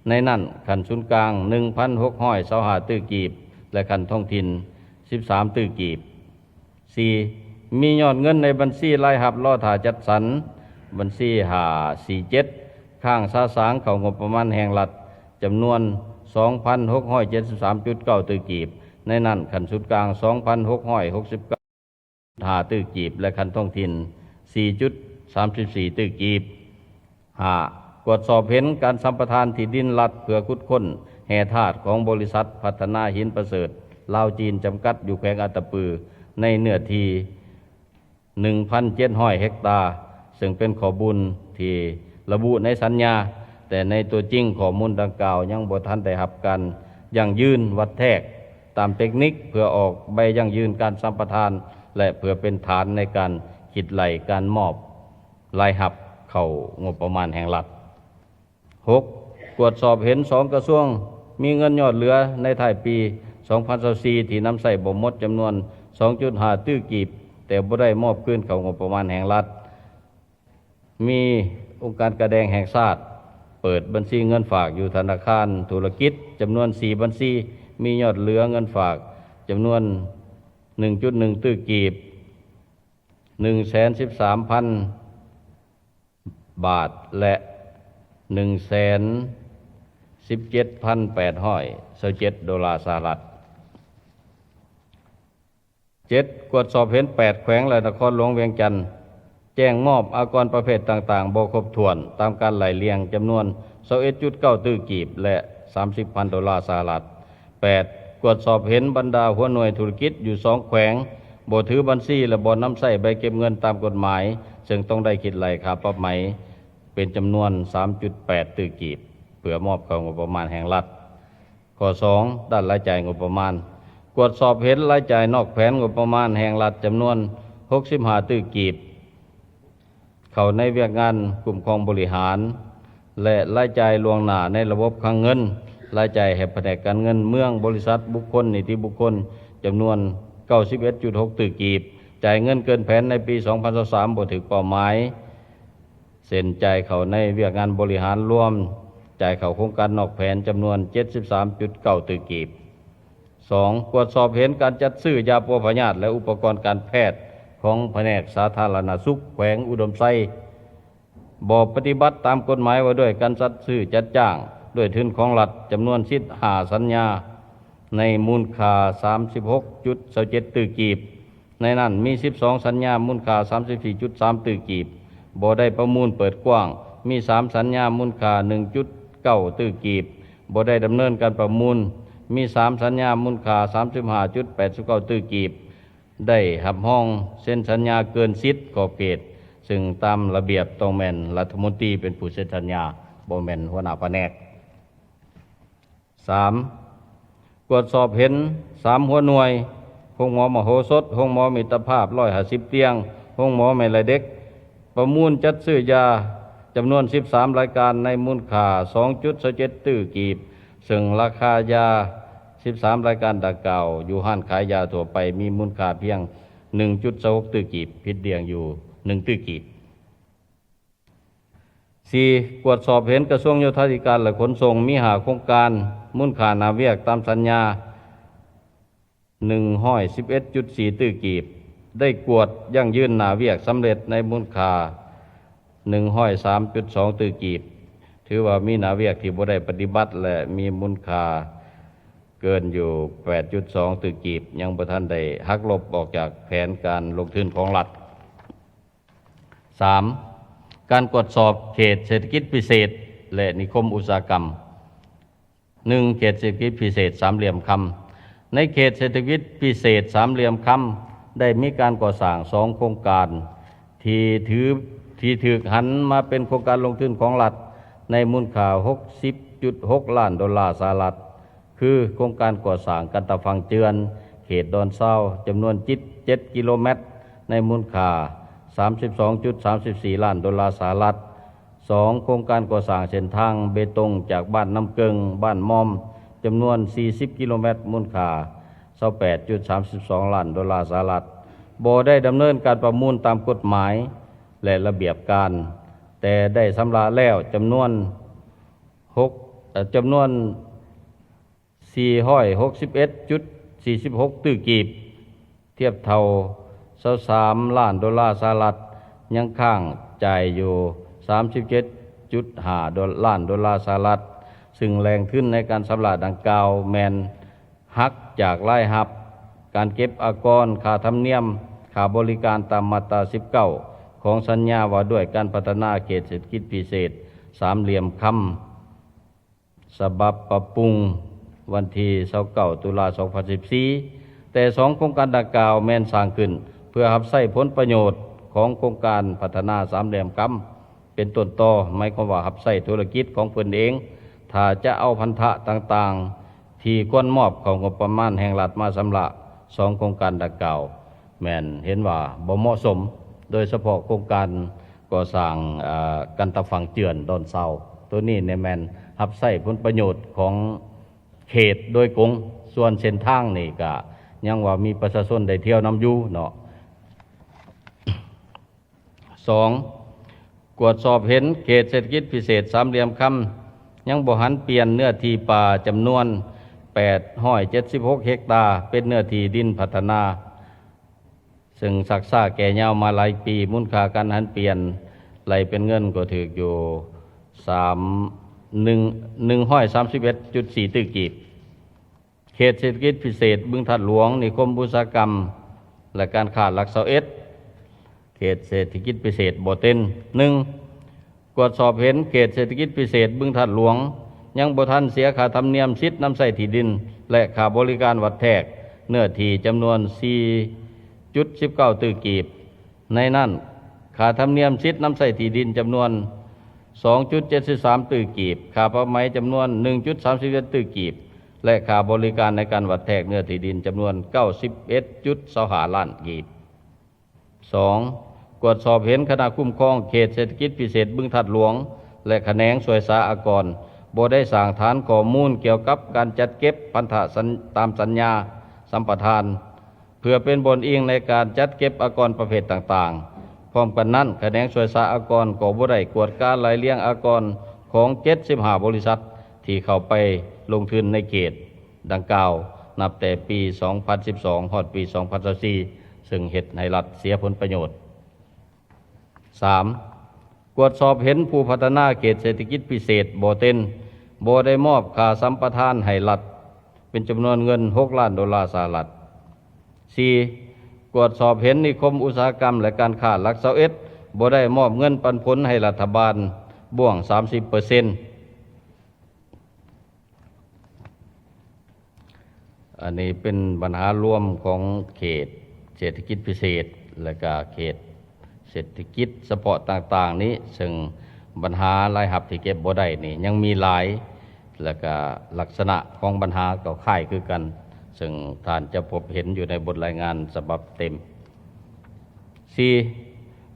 ໃນນັ້ນຂັ້ນສູນກາງ ໜຶ່ງພັນຫົກຮ້ອຍຊາວຫ້າຕື້ກີບ ແລະ ຂັ້ນທ້ອງຖິ່ນ ສິບສາມຕື້ກີບ. ສີ່ ມີຍອດເງິນໃນບັນຊີລາຍຮັບລໍຖ້າຈັດສັນ ບັນຊີຫ້າສີ່ເຈັດ ຄ້າງສະສາງເຂົ້າງົບປະມານແຫ່ງລັດ ຈຳນວນ ສອງພັນຫົກຮ້ອຍເຈັດສິບສາມຈຸດເກົ້າຕື້ກີບ, ໃນນັ້ນຂັ້ນສູນກາງ ສອງພັນຫົກຮ້ອຍຫົກສິບເກົ້າຈຸດຫ້າຕື້ກີບ ແລະ ຂັ້ນທ້ອງຖິ່ນ ສີ່ຈຸດສາມສິບສີ່ຕື້ກີບ. ຫ້າ ກວດສອບເຫັນການສຳປະທານທີ່ດິນລັດເພື່ອຂຸດຄົ້ນແຮ່ທາດຂອງບໍລິສັດພັດທະນາຫີນປະເສີດລາວ-ຈີນ ຈຳກັດ ຢູ່ແຂວງອັດຕະປື ໃນເນື້ອທີ່ ໜຶ່ງພັນເຈັດຮ້ອຍເຮັກຕາ, ເຊິ່ງເປັນຂໍ້ມູນທີ່ລະບຸໃນສັນຍາ, ແຕ່ໃນຕົວຈິງຂໍ້ມູນດັ່ງກ່າວຍັງບໍ່ທັນໄດ້ຮັບການຢັ້ງຢືນວັດແທກຕາມເຕັກນິກ ເພື່ອອອກໃບຢັ້ງຢືນການສຳປະທານ ແລະ ເພື່ອເປັນຖານໃນການຄິດໄລ່ການມອບ ລາຍຮັບເຂົ້າງົບປະມານແຫ່ງລັດ. ຫົກ ກວດສອບເຫັນສອງກະຊວງມີເງິນຍອດເຫຼືອໃນທ້າຍປີສອງພັນຊາວສີ່ ທີ່ນຳໃຊ້ບໍ່ໝົດ ຈຳນວນ ສອງຈຸດຫ້າຕື້ກີບ ແຕ່ບໍ່ໄດ້ມອບຄືນເຂົ້າງົບປະມານແຫ່ງລັດ ມີອົງການກາແດງແຫ່ງຊາດ ເປີດບັນຊີເງິນຝາກຢູ່ທະນາຄານທຸລະກິດຈຳນວນສີ່ບັນຊີ, ມີຍອດເຫຼືອເງິນຝາກຈຳນວນໜຶ່ງຈຸດໜຶ່ງຕື້ກີບ, ໜຶ່ງແສນສິບສາມພັນບາດ ແລະ ໜຶ່ງແສນສິບເຈັດພັນແປດຮ້ອຍຊາວເຈັດໂດລາສະຫະລັດ. ເຈັດ, ກວດສອບເຫັນແປດແຂວງ ແລະ ນະຄອນຫຼວງວຽງຈັນ ແຈ້ງມອບອາກອນປະເພດຕ່າງໆບໍ່ຄົບຖ້ວນຕາມການໄລ່ລຽງຈຳນວນຊາວເອັດຈຸດເກົ້າຕື້ກີບ ແລະ ສາມສິບພັນໂດລາສະຫະລັດ. ແປດ, ກວດສອບເຫັນບັນດາຫົວໜ່ວຍທຸລະກິດຢູ່ສອງແຂວງ ບໍ່ຖືບັນຊີ ແລະ ບໍ່ນຳໃຊ້ໃບເກັບເງິນຕາມກົດໝາຍ, ເຊິ່ງຕ້ອງໄດ້ຄິດໄລ່ຄ່າປັບໃໝເປັນຈຳນວນສາມຈຸດແປດຕື້ກີບ ເພື່ອມອບເຂົ້າງົບປະມານແຫ່ງລັດ. ຂໍ້ສອງ, ດ້ານລາຍຈ່າຍງົບປະມານ, ກວດສອບເຫັນລາຍຈ່າຍນອກແຜນງົບປະມານແຫ່ງລັດຈຳນວນຫົກສິບຫ້າຕື້ກີບ ເຂົ້າໃນວຽກງານຄຸ້ມຄອງບໍລິຫານ ແລະ ລາຍຈ່າຍລ່ວງໜ້າໃນລະບົບຄັງເງິນ, ລາຍຈ່າຍໃຫ້ພະແນກການເງິນເມືອງ, ບໍລິສັດ, ບຸກຄົນ, ນິຕິບຸກຄົນ ຈຳນວນເກົ້າສິບເອັດຈຸດຫົກຕື້ກີບ, ຈ່າຍເງິນເກີນແຜນໃນປີສອງພັນຊາວສາມບໍ່ຖືກເປົ້າໝາຍ. ເຊັ່ນ ຈ່າຍເຂົ້າໃນວຽກງານບໍລິຫານລວມ, ຈ່າຍເຂົ້າໂຄງການນອກແຜນຈຳນວນເຈັດສິບສາມຈຸດເກົ້າຕື້ກີບ. ສອງ, ກວດສອບເຫັນການຈັດຊື້ຢາປົວພະຍາດ ແລະ ອຸປະກອນການແພດຂອງພະແນກສາທາລະນະສຸກແຂວງອຸດົມໄຊ ບໍ່ປະຕິບັດຕາມກົດໝາຍວ່າດ້ວຍການຈັດຊື້ຈັດຈ້າງດ້ວຍທຶນຂອງລັດ ຈຳນວນສິບຫ້າສັນຍາ ໃນມູນຄ່າສາມສິບຫົກຈຸດຊາວເຈັດຕື້ກີບ. ໃນນັ້ນມີສິບສອງສັນຍາມູນຄ່າສາມສິບສີ່ຈຸດສາມຕື້ກີບ ບໍ່ໄດ້ປະມູນເປີດກວ້າງ, ມີສາມສັນຍາມູນຄ່າໜຶ່ງຈຸດເກົ້າຕື້ກີບ ບໍ່ໄດ້ດຳເນີນການປະມູນ, ມີສາມສັນຍາມູນຄ່າສາມສິບຫ້າຈຸດແປດສິບເກົ້າຕື້ກີບ ໄດ້ຮັບຮອງເຊັນສັນຍາເກີນສິດຂອບເຂດ, ເຊິ່ງຕາມລະບຽບຕ້ອງແມ່ນລັດຖະມົນຕີເປັນຜູ້ເຊັນສັນຍາ, ບໍ່ແມ່ນຫົວໜ້າພະແນກ. ສາມ, ກວດສອບເຫັນສາມຫົວໜ່ວຍ, ໂຮງໝໍມະໂຫສົດ, ໂຮງໝໍມິດຕະພາບຮ້ອຍຫ້າສິບຕຽງ, ໂຮງໝໍແມ່ລະເດັກ, ປະມູນຈັດຊື້ຢາຈຳນວນສິບສາມລາຍການໃນມູນຄ່າສອງຈຸດຊາວເຈັດຕື້ກີບ, ເຊິ່ງລາຄາຢາສິບສາມລາຍການດັ່ງກ່າວ ຢູ່ຮ້ານຂາຍຢາທົ່ວໄປມີມູນຄ່າພຽງໜຶ່ງຈຸດຊາວຫົກຕື້ກີບ, ຜິດດ່ຽງຢູ່ໜຶ່ງຕື້ກີບ. ສີ່, ກວດສອບເຫັນກະຊວງໂຍທາທິການ ແລະ ຂົນສົ່ງ ມີຫ້າໂຄງການ, ມູນຄ່າໜ້າວຽກຕາມສັນຍາ ໜຶ່ງຮ້ອຍສິບເອັດຈຸດສີ່ຕື້ກີບ, ໄດ້ກວດຢັ້ງຢືນໜ້າວຽກສຳເລັດໃນມູນຄ່າ ໜຶ່ງຮ້ອຍສາມຈຸດສອງຕື້ກີບ, ຖືວ່າມີໜ້າວຽກທີ່ບໍ່ໄດ້ປະຕິບັດ ແລະ ມີມູນຄ່າເກີນຢູ່ແປດຈຸດສອງຕື້ກີບ, ຍັງບໍ່ທັນໄດ້ຫັກລົບອອກຈາກແຜນການລົງທຶນຂອງລັດ. ສາມ, ການກວດສອບເຂດເສດຖະກິດພິເສດ ແລະ ນິຄົມອຸດສາຫະກຳ. ໜຶ່ງ, ເຂດເສດຖະກິດພິເສດສາມຫຼ່ຽມຄຳ. ໃນເຂດເສດຖະກິດພິເສດສາມຫຼ່ຽມຄຳ ໄດ້ມີການກໍ່ສ້າງສອງໂຄງການ ທີ່ຖື ທີ່ຖືກຫັນມາເປັນໂຄງການລົງທຶນຂອງລັດ ໃນມູນຄ່າຫົກສິບຈຸດຫົກລ້ານໂດລາສະຫະລັດ ຄືໂຄງການກໍ່ສ້າງກັນຕະຝັ່ງເຈື່ອນ ເຂດດອນຊາວ ຈຳນວນເຈັດ ເຈັດກິໂລແມັດ ໃນມູນຄ່າສາມສິບສອງຈຸດສາມສິບສີ່ລ້ານໂດລາສະຫະລັດ, ສອງ ໂຄງການກໍ່ສ້າງເສັ້ນທາງເບຕົງຈາກບ້ານນ້ຳເກິ່ງ ບ້ານມອມ ຈຳນວນສີ່ສິບກິໂລແມັດ ມູນຄ່າຊາວແປດຈຸດສາມສິບສອງລ້ານໂດລາສະຫະລັດ ບໍ່ໄດ້ດຳເນີນການປະມູນຕາມກົດໝາຍ ແລະ ລະບຽບການ, ແຕ່ໄດ້ຊຳລະແລ້ວຈຳນວນຫົກ ເອີ ຈຳນວນ ສີ່ຮ້ອຍຫົກສິບເອັດຈຸດສີ່ສິບຫົກຕື້ກີບ, ທຽບເທົ່າຊາວສາມລ້ານໂດລາສະຫະລັດ, ຍັງຄ້າງຈ່າຍຢູ່ສາມສິບເຈັດຈຸດຫ້າລ້ານໂດລາສະຫະລັດ, ຊຶ່ງແຫຼ່ງທຶນໃນການຊຳລະດັ່ງກ່າວແມ່ນຫັກຈາກລາຍຮັບການເກັບອາກອນ, ຄ່າທຳນຽມ, ຄ່າບໍລິການຕາມມາດຕາສິບເກົ້າ ຂອງສັນຍາວ່າດ້ວຍການພັດທະນາເຂດເສດຖະກິດພິເສດສາມຫຼ່ຽມຄຳ ສະບັບປັບປຸງວັນທີຊາວເກົ້າ ຕຸລາ ສອງພັນສິບສີ່, ແຕ່ສອງໂຄງການດັ່ງກ່າວແມ່ນສ້າງຂຶ້ນເພື່ອຮັບໃຊ້ຜົນປະໂຫຍດຂອງໂຄງການພັດທະນາສາມຫຼ່ຽມຄຳເປັນຕົ້ນຕໍ, ໝາຍຄວາມວ່າຮັບໃຊ້ທຸລະກິດຂອງເພິ່ນເອງ. ຖ້າຈະເອົາພັນທະຕ່າງໆທີ່ຄວນມອບເຂົ້າງົບປະມານແຫ່ງລັດມາຊຳລະ, ສອງໂຄງການດັ່ງກ່າວ ແມ່ນເຫັນວ່າບໍ່ເໝາະສົມ, ໂດຍສະເພາະໂຄງການກໍ່ສ້າງ ເອີ ກັນຕະຝັ່ງເຈື່ອນດອນຊາວ ໂຕນີ້ນີ້ແມ່ນຮັບໃຊ້ຜົນປະໂຫຍດຂອງເຂດໂດຍກົງ, ສ່ວນເສັ້ນທາງນີ້ກະຍັງວ່າມີປະຊາຊົນໄດ້ທ່ຽວນຳຢູ່ເນາະ. ສອງ, ກວດສອບເຫັນເຂດເສດຖະກິດພິເສດສາມຫຼ່ຽມຄຳ ຍັງບໍ່ຫັນປ່ຽນເນື້ອທີ່ປ່າຈຳນວນແປດຮ້ອຍເຈັດສິບຫົກເຮັກຕາ ເປັນເນື້ອທີ່ດິນພັດທະນາ ເຊິ່ງຊັກຊ້າແກ່ຍາວມາຫຼາຍປີ, ມູນຄ່າການຫັນປ່ຽນໄລ່ເປັນເງິນກໍຖືກຢູ່ສາມ ໜຶ່ງ ໜຶ່ງຮ້ອຍສາມສິບເອັດຈຸດສີ່ຕື້ກີບ. ເຂດເສດຖະກິດພິເສດບຶງທາດຫຼວງ, ນິຄົມອຸດສາຫະກຳ ແລະ ການຄ້າຫຼັກຊາວເອັດ ເຂດເສດຖະກິດພິເສດບໍ່ເຕັນ. ໜຶ່ງ, ກວດສອບເຫັນເຂດເສດຖະກິດພິເສດບຶງທາດຫຼວງ ຍັງບໍ່ທັນເສຍຄ່າທຳນຽມສິດນຳໃຊ້ທີ່ດິນ ແລະ ຄ່າບໍລິການວັດແທກເນື້ອທີ່ຈຳນວນສີ່ຈຸດສິບເກົ້າຕື້ກີບ. ໃນນັ້ນ, ຄ່າທຳນຽມສິດນຳໃຊ້ທີ່ດິນຈຳນວນສອງຈຸດເຈັດສິບສາມຕື້ກີບ, ຄ່າປັບໃໝຈຳນວນໜຶ່ງຈຸດສາມສິບເຈັດຕື້ກີບ ແລະ ຄ່າບໍລິການໃນການວັດແທກເນື້ອທີ່ດິນຈຳນວນເກົ້າສິບເອັດຈຸດຊາວຫ້າລ້ານກີບ. ສອງ, ກວດສອບເຫັນຄະນະຄຸ້ມຄອງເຂດເສດຖະກິດພິເສດບຶງທາດຫຼວງ ແລະ ຂະແໜງສ່ວຍສາອາກອນ ບໍ່ໄດ້ສ້າງຖານຂໍ້ມູນກ່ຽວກັບການຈັດເກັບພັນທະສັນ ຕາມສັນຍາສຳປະທານ ເພື່ອເປັນບ່ອນອີງໃນການຈັດເກັບອາກອນປະເພດຕ່າງໆ. ພ້ອມກັນນັ້ນ, ຂະແໜງສ່ວຍສາອາກອນກໍບໍ່ໄດ້ກວດກາໄລ່ລຽງອາກອນຂອງເຈັດສິບຫ້າບໍລິສັດທີ່ເຂົ້າໄປລົງທຶນໃນເຂດດັ່ງກ່າວ ນັບແຕ່ປີສອງພັນສິບສອງ ຮອດປີສອງພັນຊາວສີ່ ເຊິ່ງເຮັດໃຫ້ລັດເສຍຜົນປະໂຫຍດ. ສາມ, ກວດສອບເຫັນຜູ້ພັດທະນາເຂດເສດຖະກິດພິເສດບໍ່ເຕັນ ບໍ່ໄດ້ມອບຄ່າສຳປະທານໃຫ້ລັດ ເປັນຈຳນວນເງິນຫົກລ້ານໂດລາສະຫະລັດ. ສີ່, ກວດສອບເຫັນນິຄົມອຸດສາຫະກຳ ແລະ ການຄ້າຫຼັກຊາວເອັດ ບໍ່ໄດ້ມອບເງິນປັນຜົນໃຫ້ລັດຖະບານບ້ວງສາມສິບເປີເຊັນ. ອັນນີ້ເປັນບັນຫາລວມຂອງເຂດເສດຖະກິດພິເສດ ແລະກະເຂດເສດຖະກິດສະເພາະຕ່າງໆນີ້, ເຊິ່ງບັນຫາລາຍຮັບທີ່ເກັບບໍ່ໄດ້ນີ້ຍັງມີຫຼາຍ, ແລະກະລັກສະນະຂອງບັນຫາກໍຄ້າຍຄືກັນ, ເຊິ່ງທ່ານຈະພົບເຫັນຢູ່ໃນບົດລາຍງານສະບັບເຕັມ. ສີ່,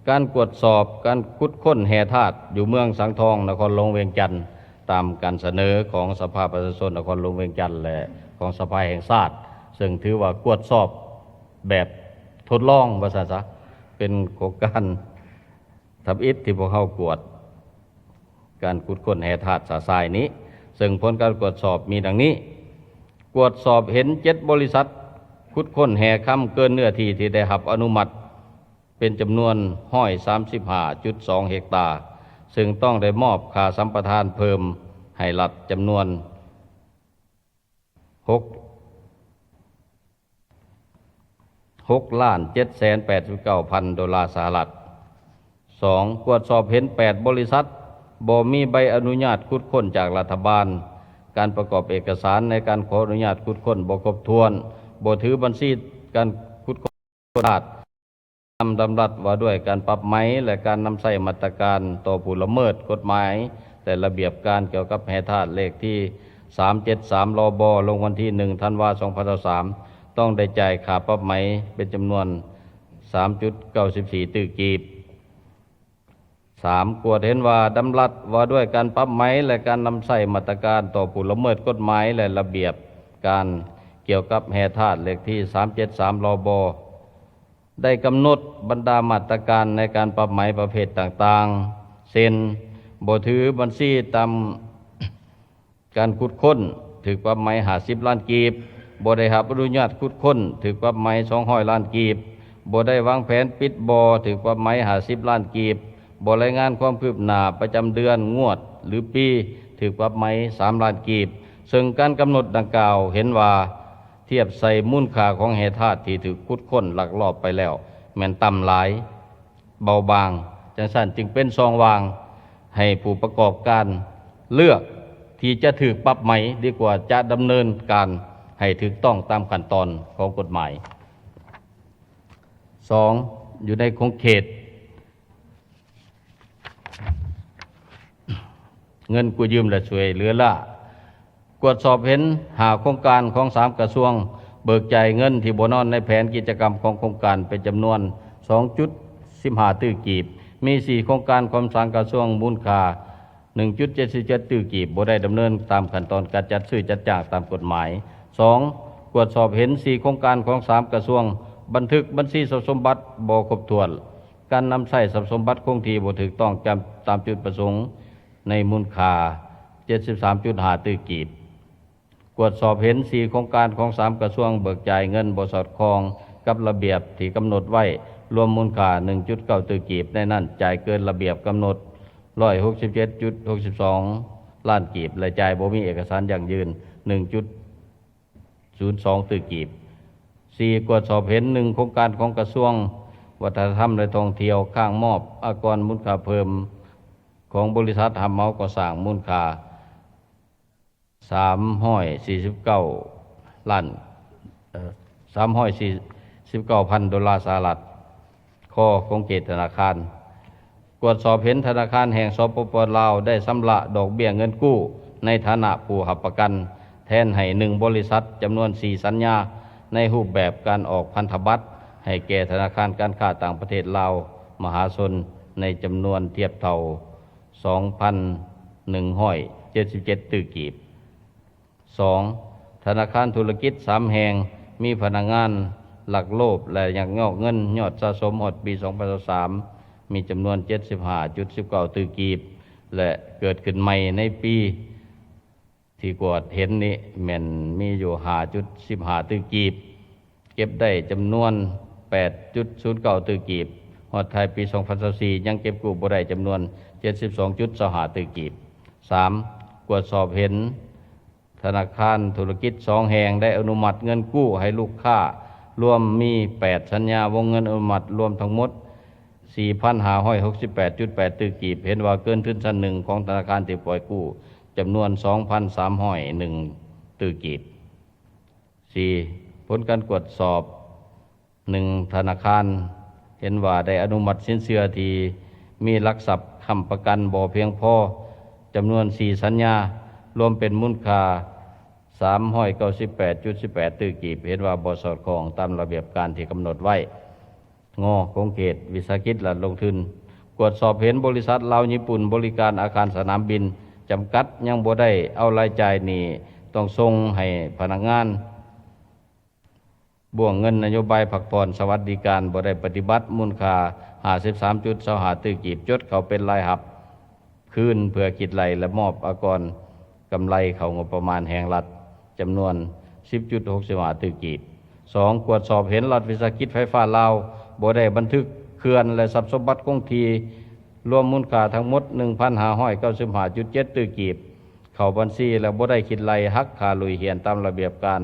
ການກວດສອບການຂຸດຄົ້ນແຮ່ທາດຢູ່ເມືອງສັງທອງ, ນະຄອນຫຼວງວຽງຈັນ, ຕາມການສະເໜີຂອງສະພາປະຊາຊົນນະຄອນຫຼວງວຽງຈັນ ແລະ ຂອງສະພາແຫ່ງຊາດ, ເຊິ່ງຖືວ່າກວດສອບແບບທົດລອງວ່າຊັ້ນຊະ, ເປັນໂຄງການທຳອິດທີ່ພວກເຮົາກວດ ການຂຸດຄົ້ນແຮ່ທາດຊະຊາຍນີ້, ເຊິ່ງຜົນການກວດສອບມີດັ່ງນີ້: ກວດສອບເຫັນເຈັດບໍລິສັດຂຸດຄົ້ນແຮ່ຄຳເກີນເນື້ອທີ່ທີ່ໄດ້ຮັບອະນຸມັດ ເປັນຈຳນວນຮ້ອຍສາມສິບຫ້າຈຸດສອງເຮັກຕາ, ເຊິ່ງຕ້ອງໄດ້ມອບຄ່າສຳປະທານເພີ່ມໃຫ້ລັດຈຳນວນຫົກ ຫົກລ້ານເຈັດແສນແປດສິບເກົ້າພັນໂດລາສະຫະລັດ. ສອງ, ກວດສອບເຫັນແປດບໍລິສັດບໍ່ມີໃບອະນຸຍາດຂຸດຄົ້ນຈາກລັດຖະບານ, ການປະກອບເອກະສານໃນການຂໍອະນຸຍາດຂຸດຄົ້ນບໍ່ຄົບຖ້ວນ, ບໍ່ຖືບັນຊີການຂຸດຄົ້ນ ຕາມດຳລັດວ່າດ້ວຍການປັບໃໝ ແລະ ການນຳໃຊ້ມາດຕະການຕໍ່ຜູ້ລະເມີດກົດໝາຍ ແລະ ລະບຽບການກ່ຽວກັບແຮ່ທາດ ເລກທີສາມເຈັດສາມ ລບ ລົງວັນທີໜຶ່ງ ທັນວາ ສອງພັນຊາວສາມ ຕ້ອງໄດ້ຈ່າຍຄ່າປັບໃໝເປັນຈຳນວນສາມຈຸດເກົ້າສິບສີ່ຕື້ກີບ. ສາມ, ກວດເຫັນວ່າດຳລັດວ່າດ້ວຍການປັບໃໝ ແລະ ການນຳໃຊ້ມາດຕະການຕໍ່ຜູ້ລະເມີດກົດໝາຍ ແລະ ລະບຽບການກ່ຽວກັບແຮ່ທາດ ເລກທີສາມເຈັດສາມ ລບ ໄດ້ກຳນົດບັນດາມາດຕະການໃນການປັບໃໝປະເພດຕ່າງໆ ເຊັ່ນ: ບໍ່ຖືບັນຊີຕາມ ການຂຸດຄົ້ນ ຖືກປັບໃໝຫ້າສິບລ້ານກີບ, ບໍ່ໄດ້ຮັບອະນຸຍາດຂຸດຄົ້ນ ຖືກປັບໃໝສອງຮ້ອຍລ້ານກີບ, ບໍ່ໄດ້ວາງແຜນປິດບໍ່ ຖືກປັບໃໝຫ້າສິບລ້ານກີບ, ບໍ່ລາຍງານຄວາມຄືບໜ້າປະຈຳເດືອນ, ງວດ ຫຼື ປີ ຖືກປັບໃໝສາມລ້ານກີບ. ເຊິ່ງການກຳນົດດັ່ງກ່າວເຫັນວ່າ ທຽບໃສ່ມູນຄ່າຂອງແຮ່ທາດທີ່ຖືກຂຸດຄົ້ນລັກລອບໄປແລ້ວ ແມ່ນຕ່ຳຫຼາຍ. ເບົາບາງ, ຈັ່ງຊັ້ນຈຶ່ງເປັນຊ່ອງວ່າງໃຫ້ຜູ້ປະກອບການເລືອກທີ່ຈະຖືກປັບໃໝ ດີກວ່າຈະດຳເນີນການໃຫ້ຖືກຕ້ອງຕາມຂັ້ນຕອນຂອງກົດໝາຍ. ສອງ, ຢູ່ໃນຂົງເຂດເງິນກູ້ຢືມ ແລະ ຊ່ວຍເຫຼືອລ້າ ກວດສອບເຫັນຫ້າໂຄງການຂອງສາມກະຊວງ ເບີກຈ່າຍເງິນທີ່ບໍ່ນອນໃນແຜນກິດຈະກຳຂອງໂຄງການເປັນຈຳນວນສອງຈຸດສິບຫ້າຕື້ກີບ, ມີສີ່ໂຄງການຂອງສາມກະຊວງ ມູນຄ່າໜຶ່ງຈຸດເຈັດສິບເຈັດຕື້ກີບ ບໍ່ໄດ້ດຳເນີນຕາມຂັ້ນຕອນການຈັດຊື້ຈັດຈ້າງຕາມກົດໝາຍ. ສອງ, ກວດສອບເຫັນສີ່ໂຄງການຂອງສາມກະຊວງ ບັນທຶກບັນຊີຊັບສົມບັດບໍ່ຄົບຖ້ວນ, ແຜ ການນຳໃຊ້ຊັບສົມບັດຄົງທີ່ບໍ່ຖືກຕ້ອງຕາມ ຕາມຈຸດປະສົງ ໃນມູນຄ່າ ເຈັດສິບສາມຈຸດຫ້າ ຕື້ກີບ. ກວດສອບເຫັນ ສີ່ໂຄງການຂອງສາມກະຊວງເບີກຈ່າຍເງິນບໍ່ສອດຄ່ອງກັບລະບຽບທີ່ກຳນົດໄວ້ ລວມມູນຄ່າ ໜຶ່ງຈຸດເກົ້າ ຕື້ກີບ, ໃນນັ້ນຈ່າຍເກີນລະບຽບກຳນົດ ຮ້ອຍຫົກສິບເຈັດຈຸດຫົກສິບສອງລ້ານກີບ ແລະ ຈ່າຍບໍ່ມີເອກະສານຢັ້ງຢືນ ໜຶ່ງຈຸດສູນສອງ ຕື້ກີບ. ສີ່ ກວດສອບເຫັນ ໜຶ່ງໂຄງການຂອງກະຊວງວັດທະນະທຳ ແລະ ທ່ອງທ່ຽວ ຄ້າງມອບອາກອນມູນຄ່າເພີ່ມຂອງບໍລິສັດຮັບເໝົາກໍ່ສ້າງ ມູນຄ່າ ສາມຮ້ອຍສີ່ສິບເກົ້າລ້ານ ເອີ ສາມຮ້ອຍສີ່ສິບເກົ້າພັນໂດລາສະຫະລັດ. ຄ ຂົງເຂດທະນາຄານ ກວດສອບເຫັນທະນາຄານແຫ່ງ ສປປ ລາວ ໄດ້ຊຳລະດອກເບ້ຍເງິນກູ້ໃນຖານະຜູ້ຮັບປະກັນແທນໃຫ້ໜຶ່ງບໍລິສັດ ຈຳນວນສີ່ສັນຍາ ໃນຮູບແບບການອອກພັນທະບັດໃຫ້ແກ່ທະນາຄານການຄ້າຕ່າງປະເທດລາວມະຫາຊົນ ໃນຈຳນວນທຽບເທົ່າ ສອງພັນໜຶ່ງຮ້ອຍເຈັດສິບເຈັດຕື້ກີບ. ສອງ ທະນາຄານທຸລະກິດສາມແຫ່ງ ມີພະນັກງານລັກໂລບ ແລະ ຍັກຍອກເງິນ. ຍອດສະສົມຮອດປີສອງພັນຊາວສາມ ມີຈຳນວນເຈັດສິບຫ້າຈຸດສິບເກົ້າຕື້ກີບ ແລະ ເກີດຂຶ້ນໃໝ່ໃນປີທີ່ກວດເຫັນນີ້ແມ່ນມີຢູ່ຫ້າຈຸດສິບຫ້າຕື້ກີບ. ເກັບໄດ້ຈຳນວນແປດຈຸດສູນເກົ້າຕື້ກີບ, ຮອດທ້າຍປີສອງພັນຊາວສີ່ ຍັງເກັບກູ້ບໍ່ໄດ້ຈຳນວນເຈັດສິບສອງຈຸດຊາວຫ້າຕື້ກີບ. ສາມ ກວດສອບເຫັນທະນາຄານທຸລະກິດສອງແຫ່ງໄດ້ອະນຸມັດເງິນກູ້ໃຫ້ລູກຄ້າລວມມີແປດສັນຍາ, ວົງເງິນອະນຸມັດລວມທັງໝົດສີ່ພັນຫ້າຮ້ອຍຫົກສິບແປດຈຸດແປດຕື້ກີບ, ເຫັນວ່າເກີນທຶນຊັ້ນໜຶ່ງຂອງທະນາຄານທີ່ປ່ອຍກູ້ຈຳນວນສອງພັນສາມຮ້ອຍໜຶ່ງຕື້ກີບ. ສີ່ ຜົນການກວດສອບ ໜຶ່ງ ທະນາຄານເຫັນວ່າໄດ້ອະນຸມັດສິນເຊື່ອທີ່ມີຫຼັກຊັບຄ້ຳປະກັນບໍ່ພຽງພໍ ຈຳນວນສີ່ສັນຍາ ລວມເປັນມູນຄ່າສາມຮ້ອຍເກົ້າສິບແປດຈຸດສິບແປດຕື້ກີບ, ເຫັນວ່າບໍ່ສອດຄ່ອງຕາມລະບຽບການທີ່ກຳນົດໄວ້. ງ ຂົງເຂດວິສາຫະກິດລັດລົງທຶນ ກວດສອບເຫັນບໍລິສັດລາວຍີ່ປຸ່ນບໍລິການອາຄານສະໜາມບິນຈຳກັດ ຍັງບໍ່ໄດ້ເອົາລາຍຈ່າຍໜີ້ຕ້ອງສົ່ງໃຫ້ພະນັກງານ. ບ້ວງເງິນນະໂຍບາຍພັກຜ່ອນສະຫວັດດີການບໍ່ໄດ້ປະຕິບັດ, ມູນຄ່າຫ້າສິບສາມຈຸດຊາວຫ້າຕື້ກີບ ຈົດເຂົ້າເປັນລາຍຮັບຄືນເພື່ອຄິດໄລ່ ແລະ ມອບອາກອນກຳໄລເຂົ້າງົບປະມານແຫ່ງລັດ ຈຳນວນສິບຈຸດຫົກສິບຫ້າຕື້ກີບ. ສອງ ກວດສອບເຫັນລັດວິສາຫະກິດໄຟຟ້າລາວບໍ່ໄດ້ບັນທຶກເຂື່ອນ ແລະ ຊັບສົມບັດຄົງທີ່ ລວມມູນຄ່າທັງໝົດໜຶ່ງພັນຫ້າຮ້ອຍເກົ້າສິບຫ້າຈຸດເຈັດຕື້ກີບ ເຂົ້າບັນຊີ ແລະ ບໍ່ໄດ້ຄິດໄລ່ຫັກຄ່າຫຼຸຍຮຽນຕາມລະບຽບການ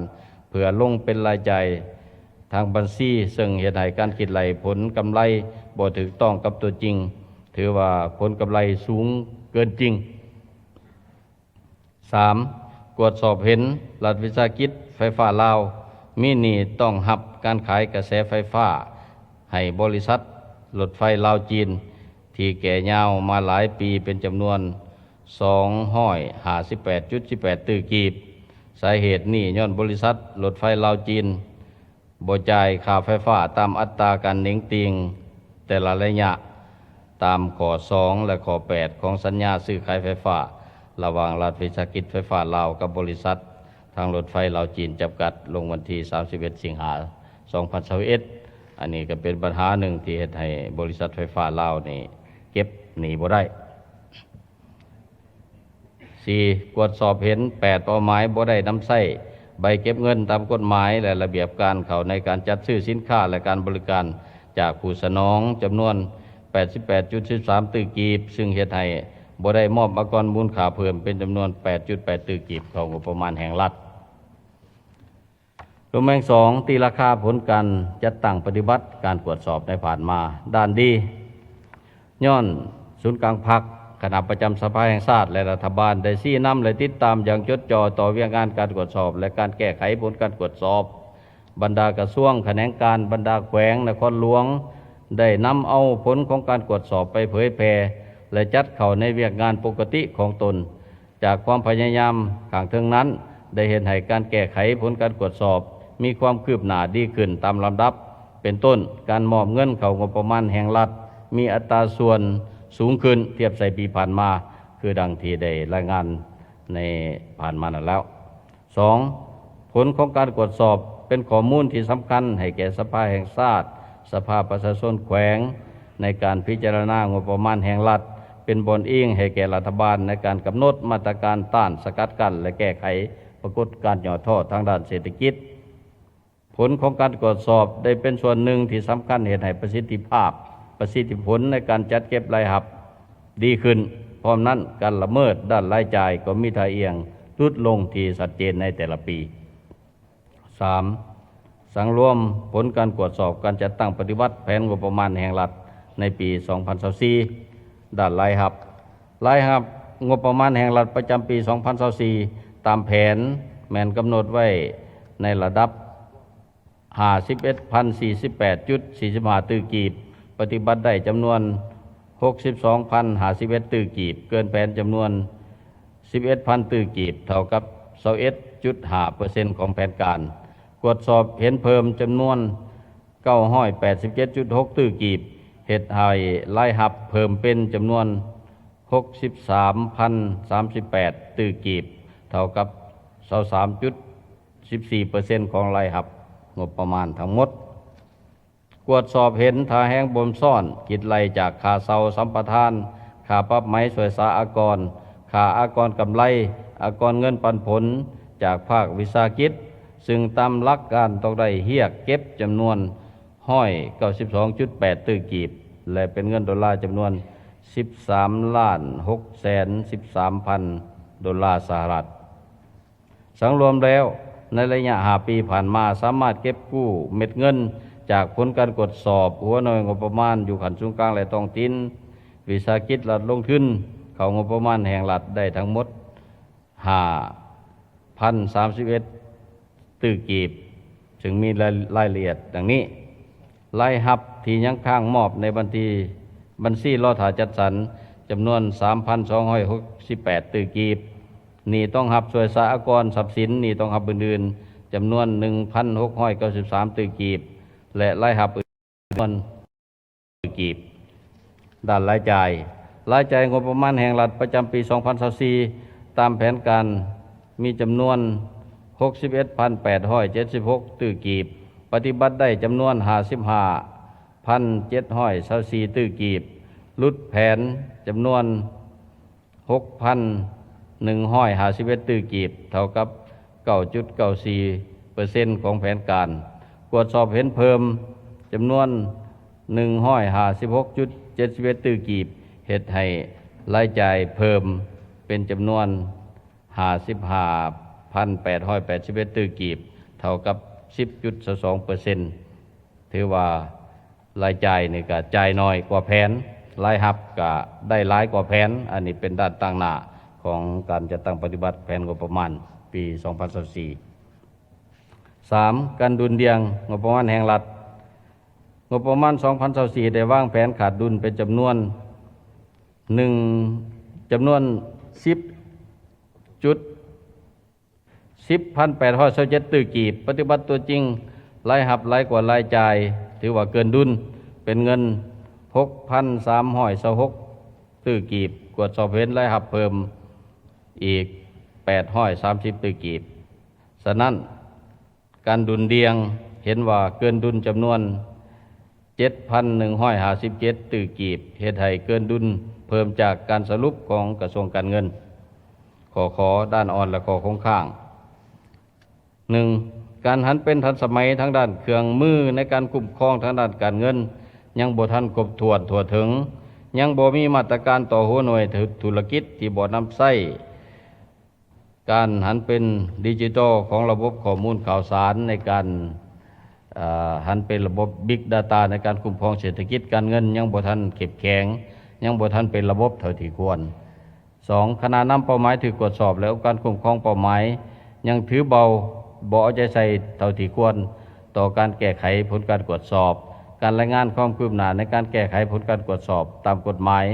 ເພື່ອລົງເປັນລາຍຈ່າຍທາງບັນຊີ, ເຊິ່ງເຮັດໃຫ້ການຄິດໄລ່ຜົນກຳໄລບໍ່ຖືກຕ້ອງກັບຕົວຈິງ, ຖືວ່າຜົນກຳໄລສູງເກີນຈິງ. ສາມ ກວດສອບເຫັນລັດວິສາຫະກິດໄຟຟ້າລາວ ມີໜີ້ຕ້ອງຮັບການຂາຍກະແສໄຟຟ້າໃຫ້ບໍລິສັດລົດໄຟລາວ-ຈີນ ທີ່ແກ່ຍາວມາຫຼາຍປີເປັນຈຳນວນສອງຮ້ອຍຫ້າສິບແປດຈຸດສິບແປດຕື້ກີບ. ສາເຫດນີ້ຍ້ອນບໍລິສັດລົດໄຟລາວ-ຈີນ ບໍ່ຈ່າຍຄ່າໄຟຟ້າຕາມອັດຕາການເໜັງຕີງແຕ່ລະໄລຍະ ຕາມຂໍ້ສອງ ແລະ ຂໍ້ແປດ ຂອງສັນຍາຊື້ຂາຍໄຟຟ້າ ລະຫວ່າງລັດວິສາຫະກິດໄຟຟ້າລາວກັບບໍລິສັດທາງລົດໄຟລາວ-ຈີນ ຈຳກັດ ລົງວັນທີສາມສິບເອັດ ສິງຫາ ສອງພັນຊາວເອັດ. ອັນນີ້ກໍເປັນບັນຫາໜຶ່ງທີ່ເຮັດໃຫ້ບໍລິສັດໄຟຟ້າລາວນີ້ເກັບໜີ້ບໍ່ໄດ້. ສີ່ ກວດສອບເຫັນແປດເປົ້າໝາຍບໍ່ໄດ້ນຳໃຊ້ໃບເກັບເງິນຕາມກົດໝາຍ ແລະ ລະບຽບການເຂົ້າໃນການຈັດຊື້ສິນຄ້າ ແລະ ການບໍລິການຈາກຜູ້ສະໜອງ ຈຳນວນແປດສິບແປດຈຸດສິບສາມຕື້ກີບ, ຊຶ່ງເຮັດໃຫ້ບໍ່ໄດ້ມອບອາກອນມູນຄ່າເພີ່ມເປັນຈຳນວນແປດຈຸດແປດຕື້ກີບເຂົ້າງົບປະມານແຫ່ງລັດ. ລົງແມງສອງ ຕີລາຄາຜົນການຈັດຕັ້ງປະຕິບັດການກວດສອບໃນຜ່ານມາ. ດ້ານດີ, ຍ້ອນສູນກາງພັກ, ຄະນະປະຈຳສະພາແຫ່ງຊາດ ແລະ ລັດຖະບານໄດ້ຊີ້ນຳ ແລະ ຕິດຕາມຢ່າງຈົດຈ່ອຕໍ່ວຽກງານການກວດສອບ ແລະ ການແກ້ໄຂຜົນການກວດສອບ. ບັນດາກະຊວງ, ຂະແໜງການ, ບັນດາແຂວງ, ນະຄອນຫຼວງ ໄດ້ນຳເອົາຜົນຂອງການກວດສອບໄປເຜີຍແຜ່ ແລະ ຈັດເຂົ້າໃນວຽກງານປົກກະຕິຂອງຕົນ. ຈາກຄວາມພະຍາຍາມຂ້າງເທິງນັ້ນ ໄດ້ເຮັດໃຫ້ການແກ້ໄຂຜົນການກວດສອບມີຄວາມຄືບໜ້າດີຂຶ້ນຕາມລຳດັບ, ເປັນຕົ້ນ ການມອບເງິນເຂົ້າງົບປະມານແຫ່ງລັດມີອັດຕາສ່ວນສູງຂຶ້ນທຽບໃສ່ປີຜ່ານມາ, ຄືດັ່ງທີ່ໄດ້ລາຍງານໃນຜ່ານມານັ້ນແລ້ວ. ສອງ, ຜົນຂອງການກວດສອບເປັນຂໍ້ມູນທີ່ສຳຄັນໃຫ້ແກ່ສະພາແຫ່ງຊາດ, ສະພາປະຊາຊົນແຂວງ, ໃນການພິຈາລະນາງົບປະມານແຫ່ງລັດ ເປັນບ່ອນອີງໃຫ້ແກ່ລັດຖະບານໃນການກຳນົດມາດຕະການຕ້ານ, ສະກັດກັ້ນ ແລະ ແກ້ໄຂປາກົດການຫຍໍ້ທໍ້ທາງດ້ານເສດຖະກິດ. ຜົນຂອງການກວດສອບໄດ້ເປັນສ່ວນໜຶ່ງທີ່ສຳຄັນເຮັດໃຫ້ປະສິດທິພາບ, ປະສິດທິຜົນໃນການຈັດເກັບລາຍຮັບດີຂຶ້ນ. ພ້ອມນັ້ນ, ການລະເມີດດ້ານລາຍຈ່າຍກໍມີທ່າອ່ຽງຫຼຸດລົງທີ່ຊັດເຈນໃນແຕ່ລະປີ. ສາມ, ສັງລວມຜົນການກວດສອບການຈັດຕັ້ງປະຕິບັດແຜນງົບປະມານແຫ່ງລັດໃນປີສອງພັນຊາວສີ່ ດ້ານລາຍຮັບ. ລາຍຮັບງົບປະມານແຫ່ງລັດປະຈຳປີສອງພັນຊາວສີ່ ຕາມແຜນແມ່ນກຳນົດໄວ້ໃນລະດັບ ຫ້າສິບເອັດພັນສີ່ສິບແປດຈຸດສີ່ສິບຫ້າຕື້ກີບ, ປະຕິບັດໄດ້ຈຳນວນຫົກສິບສອງພັນຫ້າສິບເອັດຕື້ກີບ, ເກີນແຜນຈຳນວນສິບເອັດພັນຕື້ກີບ, ເທົ່າກັບຊາວເອັດຈຸດຫ້າເປີເຊັນຂອງແຜນການ. ກວດສອບເຫັນເພີ່ມຈຳນວນເກົ້າຮ້ອຍແປດສິບເຈັດຈຸດຫົກຕື້ກີບ, ເຮັດໃຫ້ລາຍຮັບເພີ່ມເປັນຈຳນວນຫົກສິບສາມພັນສາມສິບແປດຕື້ກີບ, ເທົ່າກັບຊາວສາມຈຸດ ສິບສີ່ເປີເຊັນຂອງລາຍຮັບງົບປະມານທັງໝົດ. ກວດສອບເຫັນທ່າແຮງບົ່ມຊ້ອນ, ຄິດໄລ່ຈາກຄ່າເຊົ່າສຳປະທານ, ຄ່າປັບໃໝສວຍສາອາກອນ, ຄ່າອາກອນກຳໄລ, ອາກອນເງິນປັນຜົນຈາກພາກວິສາຫະກິດ, ຊຶ່ງຕາມຫຼັກການຕ້ອງໄດ້ຮຽກເກັບຈຳນວນຮ້ອຍເກົ້າສິບສອງຈຸດແປດຕື້ກີບ ແລະ ເປັນເງິນໂດລາຈຳນວນສິບສາມລ້ານຫົກແສນສິບສາມພັນໂດລາສະຫະລັດ. ສັງລວມແລ້ວ, ໃນໄລຍະຫ້າປີຜ່ານມາ, ສາມາດເກັບກູ້ເມັດເງິນຈາກຜົນການກວດສອບຫົວໜ່ວຍງົບປະມານຢູ່ຂັ້ນສູນກາງ ແລະ ທ້ອງຖິ່ນ, ວິສາຫະກິດລັດລົງທຶນ ເຂົ້າງົບປະມານແຫ່ງລັດໄດ້ທັງໝົດຫ້າພັນສາມສິບເອັດຕື້ກີບ, ຊຶ່ງມີລາຍ ລາຍລະອຽດດັ່ງນີ້. ລາຍຮັບທີ່ຍັງຄ້າງມອບໃນບັນທີ ບັນຊີລໍຖ້າຈັດສັນ ຈຳນວນສາມພັນສອງຮ້ອຍຫົກສິບແປດຕື້ກີບ, ໜີ້ຕ້ອງຮັບສ່ວຍສາອາກອນຊັບສິນ, ໜີ້ຕ້ອງຮັບອື່ນໆ ຈຳນວນໜຶ່ງພັນຫົກຮ້ອຍເກົ້າສິບສາມຕື້ກີບ ແລະ ລາຍຮັບອື່ນຈຳນວນ ຕື້ກີບ. ດ້ານລາຍຈ່າຍ, ລາຍຈ່າຍງົບປະມານແຫ່ງລັດປະຈຳປີສອງພັນຊາວສີ່ ຕາມແຜນການມີຈຳນວນຫົກສິບເອັດພັນແປດຮ້ອຍເຈັດສິບຫົກຕື້ກີບ, ປະຕິບັດໄດ້ຈຳນວນຫ້າສິບຫ້າພັນເຈັດຮ້ອຍຊາວສີ່ຕື້ກີບ, ຫຼຸດແຜນຈຳນວນຫົກພັນໜຶ່ງຮ້ອຍຫ້າສິບເອັດຕື້ກີບ, ເທົ່າກັບເກົ້າຈຸດເກົ້າສີ່ເປີເຊັນຂອງແຜນການ. ກວດສອບເຫັນເພີ່ມຈຳນວນໜຶ່ງຮ້ອຍຫ້າສິບຫົກຈຸດເຈັດສິບເອັດຕື້ກີບ, ເຮັດໃຫ້ລາຍຈ່າຍເພີ່ມເປັນຈຳນວນ ຫ້າສິບຫ້າພັນແປດຮ້ອຍແປດສິບເອັດຕື້ກີບ, ເທົ່າກັບສິບຈຸດຊາວສອງເປີເຊັນ. ຖືວ່າລາຍຈ່າຍນີ້ກໍຈ່າຍໜ້ອຍກວ່າແຜນ, ລາຍຮັບກໍໄດ້ຫຼາຍກວ່າແຜນ. ອັນນີ້ເປັນດ້ານຕາງໜ້າຂອງການຈັດຕັ້ງປະຕິບັດແຜນງົບປະມານປີສອງພັນຊາວສີ່. ສາມ, ການດຸ່ນດ່ຽງງົບປະມານແຫ່ງລັດ. ງົບປະມານສອງພັນຊາວສີ່ ໄດ້ວາງແຜນຂາດດຸນເປັນຈຳນວນ ໜຶ່ງ ຈຳນວນສິບຈຸດ ສິບພັນແປດຮ້ອຍຊາວເຈັດຕື້ກີບ, ປະຕິບັດຕົວຈິງ ລາຍຮັບຫຼາຍກວ່າລາຍຈ່າຍ, ຖືວ່າເກີນດຸນ ເປັນເງິນຫົກພັນສາມຮ້ອຍຊາວຫົກຕື້ກີບ, ກວດສອບເຫັນລາຍຮັບເພີ່ມອີກແປດຮ້ອຍສາມສິບຕື້ກີບ. ສະນັ້ນ, ການດຸ່ນດ່ຽງເຫັນວ່າເກີນດຸນຈຳນວນເຈັດພັນໜຶ່ງຮ້ອຍຫ້າສິບເຈັດຕື້ກີບ, ເຮັດໃຫ້ເກີນດຸນເພີ່ມຈາກການສະຫຼຸບຂອງກະຊວງການເງິນ. ຂໍ້ຂໍ ດ້ານອ່ອນ ແລະ ຂໍ້ຄົງຄ້າງ. ໜຶ່ງ, ການຫັນເປັນທັນສະໄໝທາງດ້ານເຄື່ອງມືໃນການຄຸ້ມຄອງທາງດ້ານການເງິນຍັງບໍ່ທັນຄົບຖ້ວນທົ່ວເຖິງ, ຍັງບໍ່ມີມາດຕະການຕໍ່ຫົວໜ່ວຍທຸລະກິດທີ່ບໍ່ນຳໃຊ້ ການຫັນເປັນດິຈິຕອລຂອງລະບົບຂໍ້ມູນຂ່າວສານໃນການ ເອີ ຫັນເປັນລະບົບ Big Data ໃນການຄຸ້ມຄອງເສດຖະກິດການເງິນຍັງບໍ່ທັນເຂັ້ມແຂງ, ຍັງບໍ່ທັນເປັນລະບົບເທົ່າທີ່ຄວນ. ສອງ, ຄະນະນຳເປົ້າໝາຍຖືກກວດສອບ ແລະ ອົງການຄຸ້ມຄອງເປົ້າໝາຍຍັງຖືເບົາ, ບໍ່ເອົາໃຈໃສ່ເທົ່າທີ່ຄວນຕໍ່ການແກ້ໄຂຜົນການກວດສອບ. ການລາຍງານຄວາມຄືບໜ້າໃນການແກ້ໄຂຜົນການກວດສອບຕາມກົດໝາຍ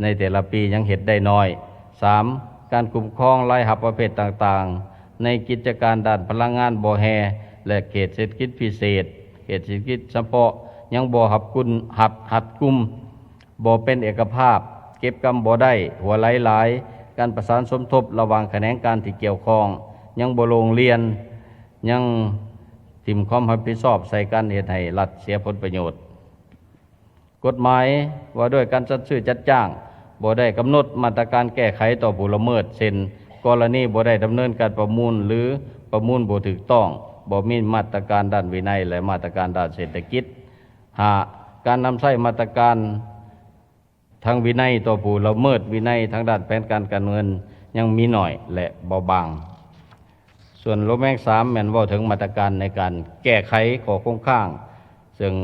ໃນແຕ່ລະປີຍັງເຮັດໄດ້ໜ້ອຍ. ສາມ, ການຄຸ້ມຄອງລາຍຮັບປະເພດຕ່າງໆ ໃນກິດຈະການດ້ານພະລັງງານບໍ່ແຮ່ ແລະ ເຂດເສດຖະກິດພິເສດ, ເຂດເສດຖະກິດສະເພາະ ຍັງບໍ່ຮັບກຸນ ຮັບ ຮັດກຸມ, ບໍ່ເປັນເອກະພາບ, ເກັບກຳບໍ່ໄດ້, ຮົ່ວໄຫຼຫຼາຍ, ການປະສານສົມທົບລະຫວ່າງຂະແໜງການທີ່ກ່ຽວຂ້ອງຍັງບໍ່ໂລ່ງລ່ຽນ, ຍັງຖິ້ມຄວາມຮັບຜິດຊອບໃສ່ກັນ ເຮັດໃຫ້ລັດເສຍຜົນປະໂຫຍດ. ກົດໝາຍວ່າດ້ວຍການຈັດຊື້ຈັດຈ້າງ ບໍ່ໄດ້ກຳນົດມາດຕະການແກ້ໄຂຕໍ່ຜູ້ລະເມີດ ເຊັ່ນ ກໍລະນີບໍ່ໄດ້ດຳເນີນການປະມູນ ຫຼື ປະມູນບໍ່ຖືກຕ້ອງ, ບໍ່ມີມາດຕະການດ້ານວິໄນ ແລະ ມາດຕະການດ້ານເສດຖະກິດ. ຫ້າ, ການນຳໃຊ້ມາດຕະການທາງວິໄນຕໍ່ຜູ້ລະເມີດວິໄນທາງດ້ານແຜນການການເງິນຍັງມີໜ້ອຍ ແລະ ເບົາບາງ. ສ່ວນໂລແມງສາມແມ່ນເວົ້າເຖິງມາດຕະການໃນການແກ້ໄຂຂໍ້ຄົງຄ້າງ, ເຊິ່ງ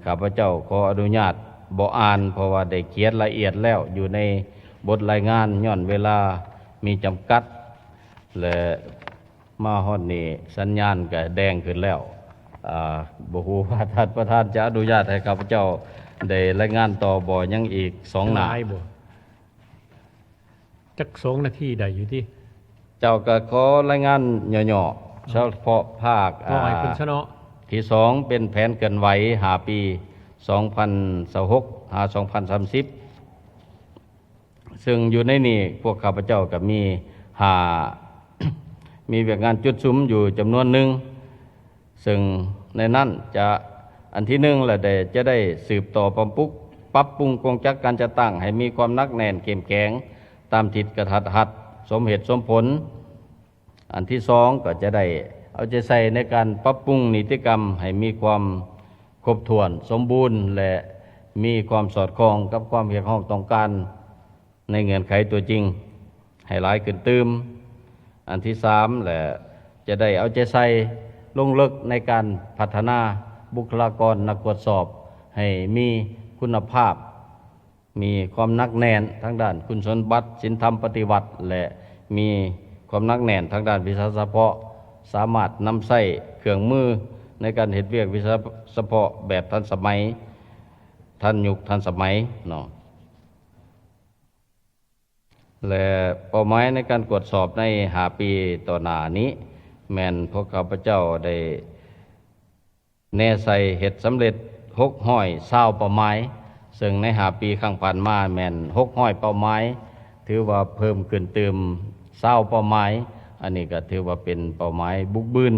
ຂ້າພະເຈົ້າຂໍອະນຸຍາດບໍ່ອ່ານ ເພາະວ່າໄດ້ຂຽນລະອຽດແລ້ວຢູ່ໃນບົດລາຍງານ, ຍ້ອນເວລາມີຈຳກັດ ແລະ ມາຮອດນີ້ສັນຍານກະແດງຂຶ້ນແລ້ວ. ອາ, ບໍ່ຮູ້ວ່າທ່ານປະທານຈະອະນຸຍາດໃຫ້ຂ້າພະເຈົ້າໄດ້ລາຍງານຕໍ່ບໍ່? ຍັງອີກສອງໜ້າ. ຫຼາຍບໍ່? ຈັກສອງນາທີໄດ້ຢູ່ຕິ? ເຈົ້າກະຂໍລາຍງານຫຍໍ້ໆ ເອົາ ສະເພາະພາກ ເວົ້າໃຫ້ເພິ່ນຊະເນາະ. ທີສອງເປັນແຜນເຄື່ອນໄຫວຫ້າປີ ສອງພັນຊາວຫົກ ຫາ ສອງພັນສາມສິບ ເຊິ່ງຢູ່ໃນນີ້ພວກຂ້າພະເຈົ້າກະມີຫ້າ ມີວຽກງານຈຸດສຸມຢູ່ຈຳນວນໜຶ່ງ. ເຊິ່ງໃນນັ້ນຈະ ອັນທີໜຶ່ງລະໄດ້ ຈະໄດ້ສືບຕໍ່ປັບປຸງ ປັບປຸງກົງຈັກການຈັດຕັ້ງໃຫ້ມີຄວາມໜັກແໜ້ນເຂັ້ມແຂງຕາມທິດກະທັດຮັດ ສົມເຫດສົມຜົນ. ອັນທີສອງກໍຈະໄດ້ເອົາໃຈໃສ່ໃນການປັບປຸງນິຕິກຳໃຫ້ມີຄວາມຄົບຖ້ວນສົມບູນ ແລະ ມີຄວາມສອດຄ່ອງກັບຄວາມຮຽກຮ້ອງຕ້ອງການ ໃນເງື່ອນໄຂຕົວຈິງໃຫ້ຫຼາຍຂຶ້ນຕື່ມ. ອັນທີສາມ ແລະ ຈະໄດ້ເອົາໃຈໃສ່ລົງເລິກໃນການພັດທະນາບຸກຄະລາກອນນັກກວດສອບໃຫ້ມີຄຸນນະພາບ, ມີຄວາມໜັກແໜ້ນທາງດ້ານຄຸນສົມບັດ, ສິນທຳປະຕິວັດ ແລະ ມີຄວາມໜັກແໜ້ນທາງດ້ານວິຊາສະເພາະ, ສາມາດນຳໃຊ້ເຄື່ອງມືໃນການເຮັດວຽກວິຊາສະເພາະແບບທັນສະໄໝ, ທັນຍຸກທັນສະໄໝເນາະ. ແລະ ເປົ້າໝາຍໃນການກວດສອບໃນຫ້າປີຕໍ່ໜ້ານີ້ ແມ່ນພວກຂ້າພະເຈົ້າໄດ້ແນໃສ່ເຮັດສຳເລັດຫົກຮ້ອຍຊາວເປົ້າໝາຍ, ເຊິ່ງໃນຫ້າປີຄັ້ງຜ່ານມາແມ່ນຫົກຮ້ອຍເປົ້າໝາຍ, ຖືວ່າເພີ່ມຂຶ້ນຕື່ມຊາວເປົ້າໝາຍ. ອັນນີ້ກໍຖືວ່າເປັນເປົ້າໝາຍບຸກບືນ.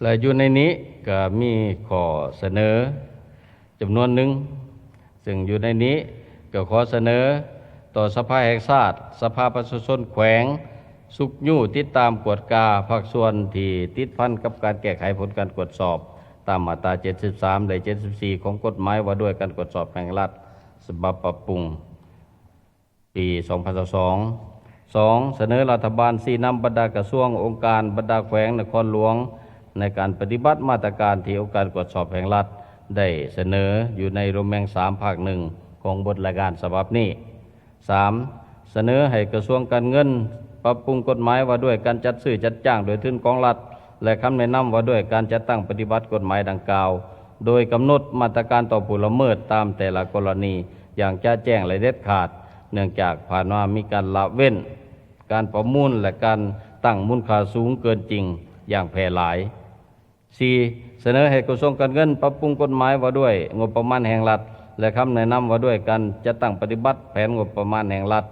ແລະ ຢູ່ໃນນີ້ກໍມີຂໍ້ສະເໜີຈຳນວນໜຶ່ງ, ເຊິ່ງຢູ່ໃນນີ້ກໍຂໍສະເໜີຕໍ່ສະພາແຫ່ງຊາດ, ສະພາປະຊາຊົນແຂວງ ຊຸກຍູ້ຕິດຕາມກວດກາພາກສ່ວນທີ່ຕິດພັນກັບການແກ້ໄຂຜົນການກວດສອບ ຕາມມາດຕາເຈັດສິບສາມ ແລະ ເຈັດສິບສີ່ ຂອງກົດໝາຍວ່າດ້ວຍການກວດສອບແຫ່ງລັດ ສະບັບປັບປຸງ ປີສອງພັນຊາວສອງ. ສອງ, ສະເໜີລັດຖະບານຊີ້ນຳບັນດາກະຊວງ, ອົງການ, ບັນດາແຂວງນະຄອນຫຼວງ ໃນການປະຕິບັດມາດຕະການທີ່ອົງການກວດສອບແຫ່ງລັດໄດ້ສະເໜີຢູ່ໃນໂລແມງສາມ ພາກໜຶ່ງ ຂອງບົດລາຍງານສະບັບນີ້. ສາມ, ສະເໜີໃຫ້ກະຊວງການເງິນປັບປຸງກົດໝາຍວ່າດ້ວຍການຈັດຊື້ຈັດຈ້າງໂດຍທຶນຂອງລັດ ແລະ ຄຳແນະນຳວ່າດ້ວຍການຈັດຕັ້ງປະຕິບັດກົດໝາຍດັ່ງກ່າວ, ໂດຍກຳນົດມາດຕະການຕໍ່ຜູ້ລະເມີດຕາມແຕ່ລະກໍລະນີຢ່າງຈະແຈ້ງ ແລະ ເດັດຂາດ, ເນື່ອງຈາກຜ່ານມາມີການລະເວັ້ນການປະມູນ ແລະ ການຕັ້ງມູນຄ່າສູງເກີນຈິງຢ່າງແຜ່ຫຼາຍ. ສີ່, ສະເໜີໃຫ້ກະຊວງການເງິນປັບປຸງກົດໝາຍວ່າດ້ວຍງົບປະມານແຫ່ງລັດ ແລະ ຄຳແນະນຳວ່າດ້ວຍການຈັດຕັ້ງປະຕິບັດແຜນງົບປະມານແຫ່ງລັດ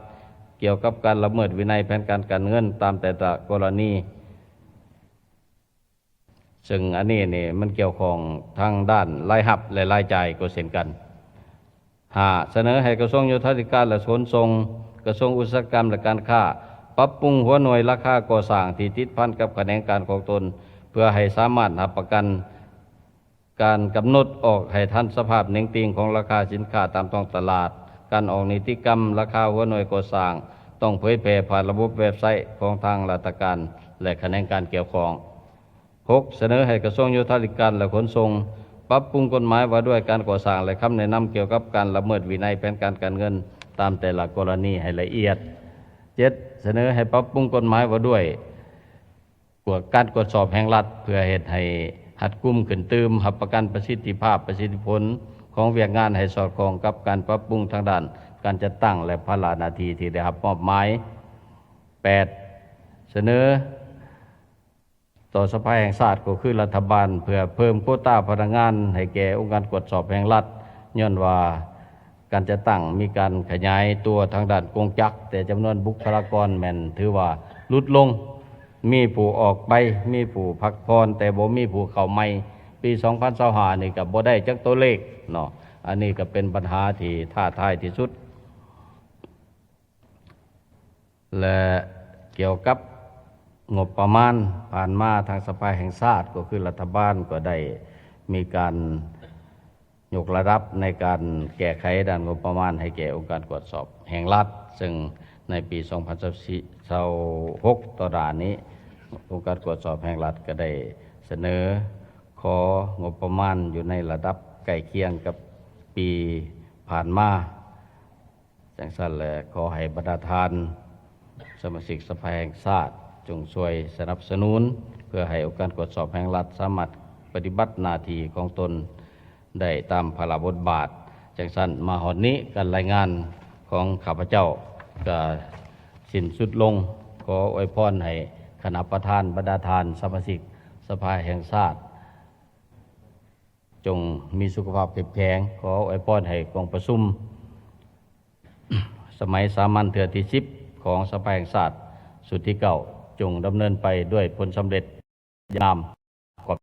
ກ່ຽວກັບການລະເມີດວິໄນແຜນການການເງິນຕາມແຕ່ລະກໍລະນີ. ເຊິ່ງອັນນີ້ນີ້ມັນກ່ຽວຂ້ອງທາງດ້ານລາຍຮັບ ແລະ ລາຍຈ່າຍກໍເຊັ່ນກັນ. ຫ້າ, ສະເໜີໃຫ້ກະຊວງໂຍທາທິການ ແລະ ຂົນສົ່ງ, ກະຊວງອຸດສາຫະກຳ ແລະ ການຄ້າ ປັບປຸງຫົວໜ່ວຍລາຄາກໍ່ສ້າງທີ່ຕິດພັນກັບຂະແໜງການຂອງຕົນ ເພື່ອໃຫ້ສາມາດຮັບປະກັນການກຳນົດອອກໃຫ້ທັນສະພາບເໜັງຕີງຂອງລາຄາສິນຄ້າຕາມທ້ອງຕະຫຼາດ. ການອອກນິຕິກຳລາຄາຫົວໜ່ວຍກໍ່ສ້າງຕ້ອງເຜີຍແຜ່ຜ່ານລະບົບເວັບໄຊຂອງທາງລັດຖະການ ແລະ ຂະແໜງການກ່ຽວຂ້ອງ. ຫົກ, ສະເໜີໃຫ້ກະຊວງໂຍທາທິການ ແລະ ຂົນສົ່ງ ປັບປຸງກົດໝາຍວ່າດ້ວຍການກໍ່ສ້າງ ແລະ ຄຳແນະນຳກ່ຽວກັບການລະເມີດວິໄນແຜນການການເງິນຕາມແຕ່ລະກໍລະນີໃຫ້ລະອຽດ. ເຈັດ, ສະເໜີໃຫ້ປັບປຸງກົດໝາຍວ່າດ້ວຍການກວດສອບແຫ່ງລັດ ເພື່ອເຮັດໃຫ້ຮັດກຸມຂຶ້ນຕື່ມ, ຮັບປະກັນປະສິດທິພາບ, ປະສິດທິຜົນຂອງວຽກງານໃຫ້ສອດຄ່ອງກັບການປັບປຸງທາງດ້ານການຈັດຕັ້ງ ແລະ ພາລະໜ້າທີ່ທີ່ໄດ້ຮັບມອບໝາຍ. ແປດ, ສະເໜີ ຕໍ່ສະພາແຫ່ງຊາດ ກໍຄືລັດຖະບານ ເພື່ອເພີ່ມໂຄຕາພະນັກງານໃຫ້ແກ່ອົງການກວດສອບແຫ່ງລັດ, ຍ້ອນວ່າການຈັດຕັ້ງມີການຂະຫຍາຍຕົວທາງດ້ານກົງຈັກ, ແຕ່ຈຳນວນບຸກຄະລາກອນແມ່ນຖືວ່າຫຼຸດລົງ. ມີຜູ້ອອກໄປ, ມີຜູ້ພັກຜ່ອນ, ແຕ່ບໍ່ມີຜູ້ເຂົ້າໃໝ່. ປີສອງພັນຊາວຫ້ານີ້ກໍບໍ່ໄດ້ຈັກຕົວເລກເນາະ. ອັນນີ້ກໍເປັນບັນຫາທີ່ທ້າທາຍທີ່ສຸດ. ແລະ ກ່ຽວກັບງົບປະມານ ຜ່ານມາທາງສະພາແຫ່ງຊາດ ກໍຄືລັດຖະບານກໍໄດ້ມີການ ຍົກລະດັບໃນການແກ້ໄຂດ້ານງົບປະມານໃຫ້ແກ່ອົງການກວດສອບແຫ່ງລັດ, ເຊິ່ງໃນປີສອງພັນຊາວຫົກຕໍ່ໜ້ານີ້, ອົງການກວດສອບແຫ່ງລັດກໍໄດ້ສະເໜີຂໍງົບປະມານຢູ່ໃນລະດັບໃກ້ຄຽງກັບປີຜ່ານມາ. ຈັ່ງຊັ້ນແຫຼະ, ຂໍໃຫ້ບັນດາທ່ານສະມາຊິກສະພາແຫ່ງຊາດ ຈົ່ງຊ່ວຍສະໜັບສະໜູນ ເພື່ອໃຫ້ອົງການກວດສອບແຫ່ງລັດສາມາດປະຕິບັດໜ້າທີ່ຂອງຕົນໄດ້ຕາມພາລະບົດບາດ. ຈັ່ງຊັ້ນ, ມາຮອດນີ້, ການລາຍງານຂອງຂ້າພະເຈົ້າກໍສິ້ນສຸດລົງ. ຂໍອວຍພອນໃຫ້ຄະນະປະທານ, ບັນດາທ່ານສະມາຊິກສະພາແຫ່ງຊາດ ຈົ່ງມີສຸຂະພາບເຂັ້ມແຂງ. ຂໍອວຍພອນໃຫ້ກອງປະຊຸມສະໄໝສາມັນເທື່ອທີສິບ ຂອງສະພາແຫ່ງຊາດຊຸດທີເກົ້າ ຈົ່ງດຳເນີນໄປດ້ວຍຜົນສຳເລັດຢ່າງງາມ. ຂອບ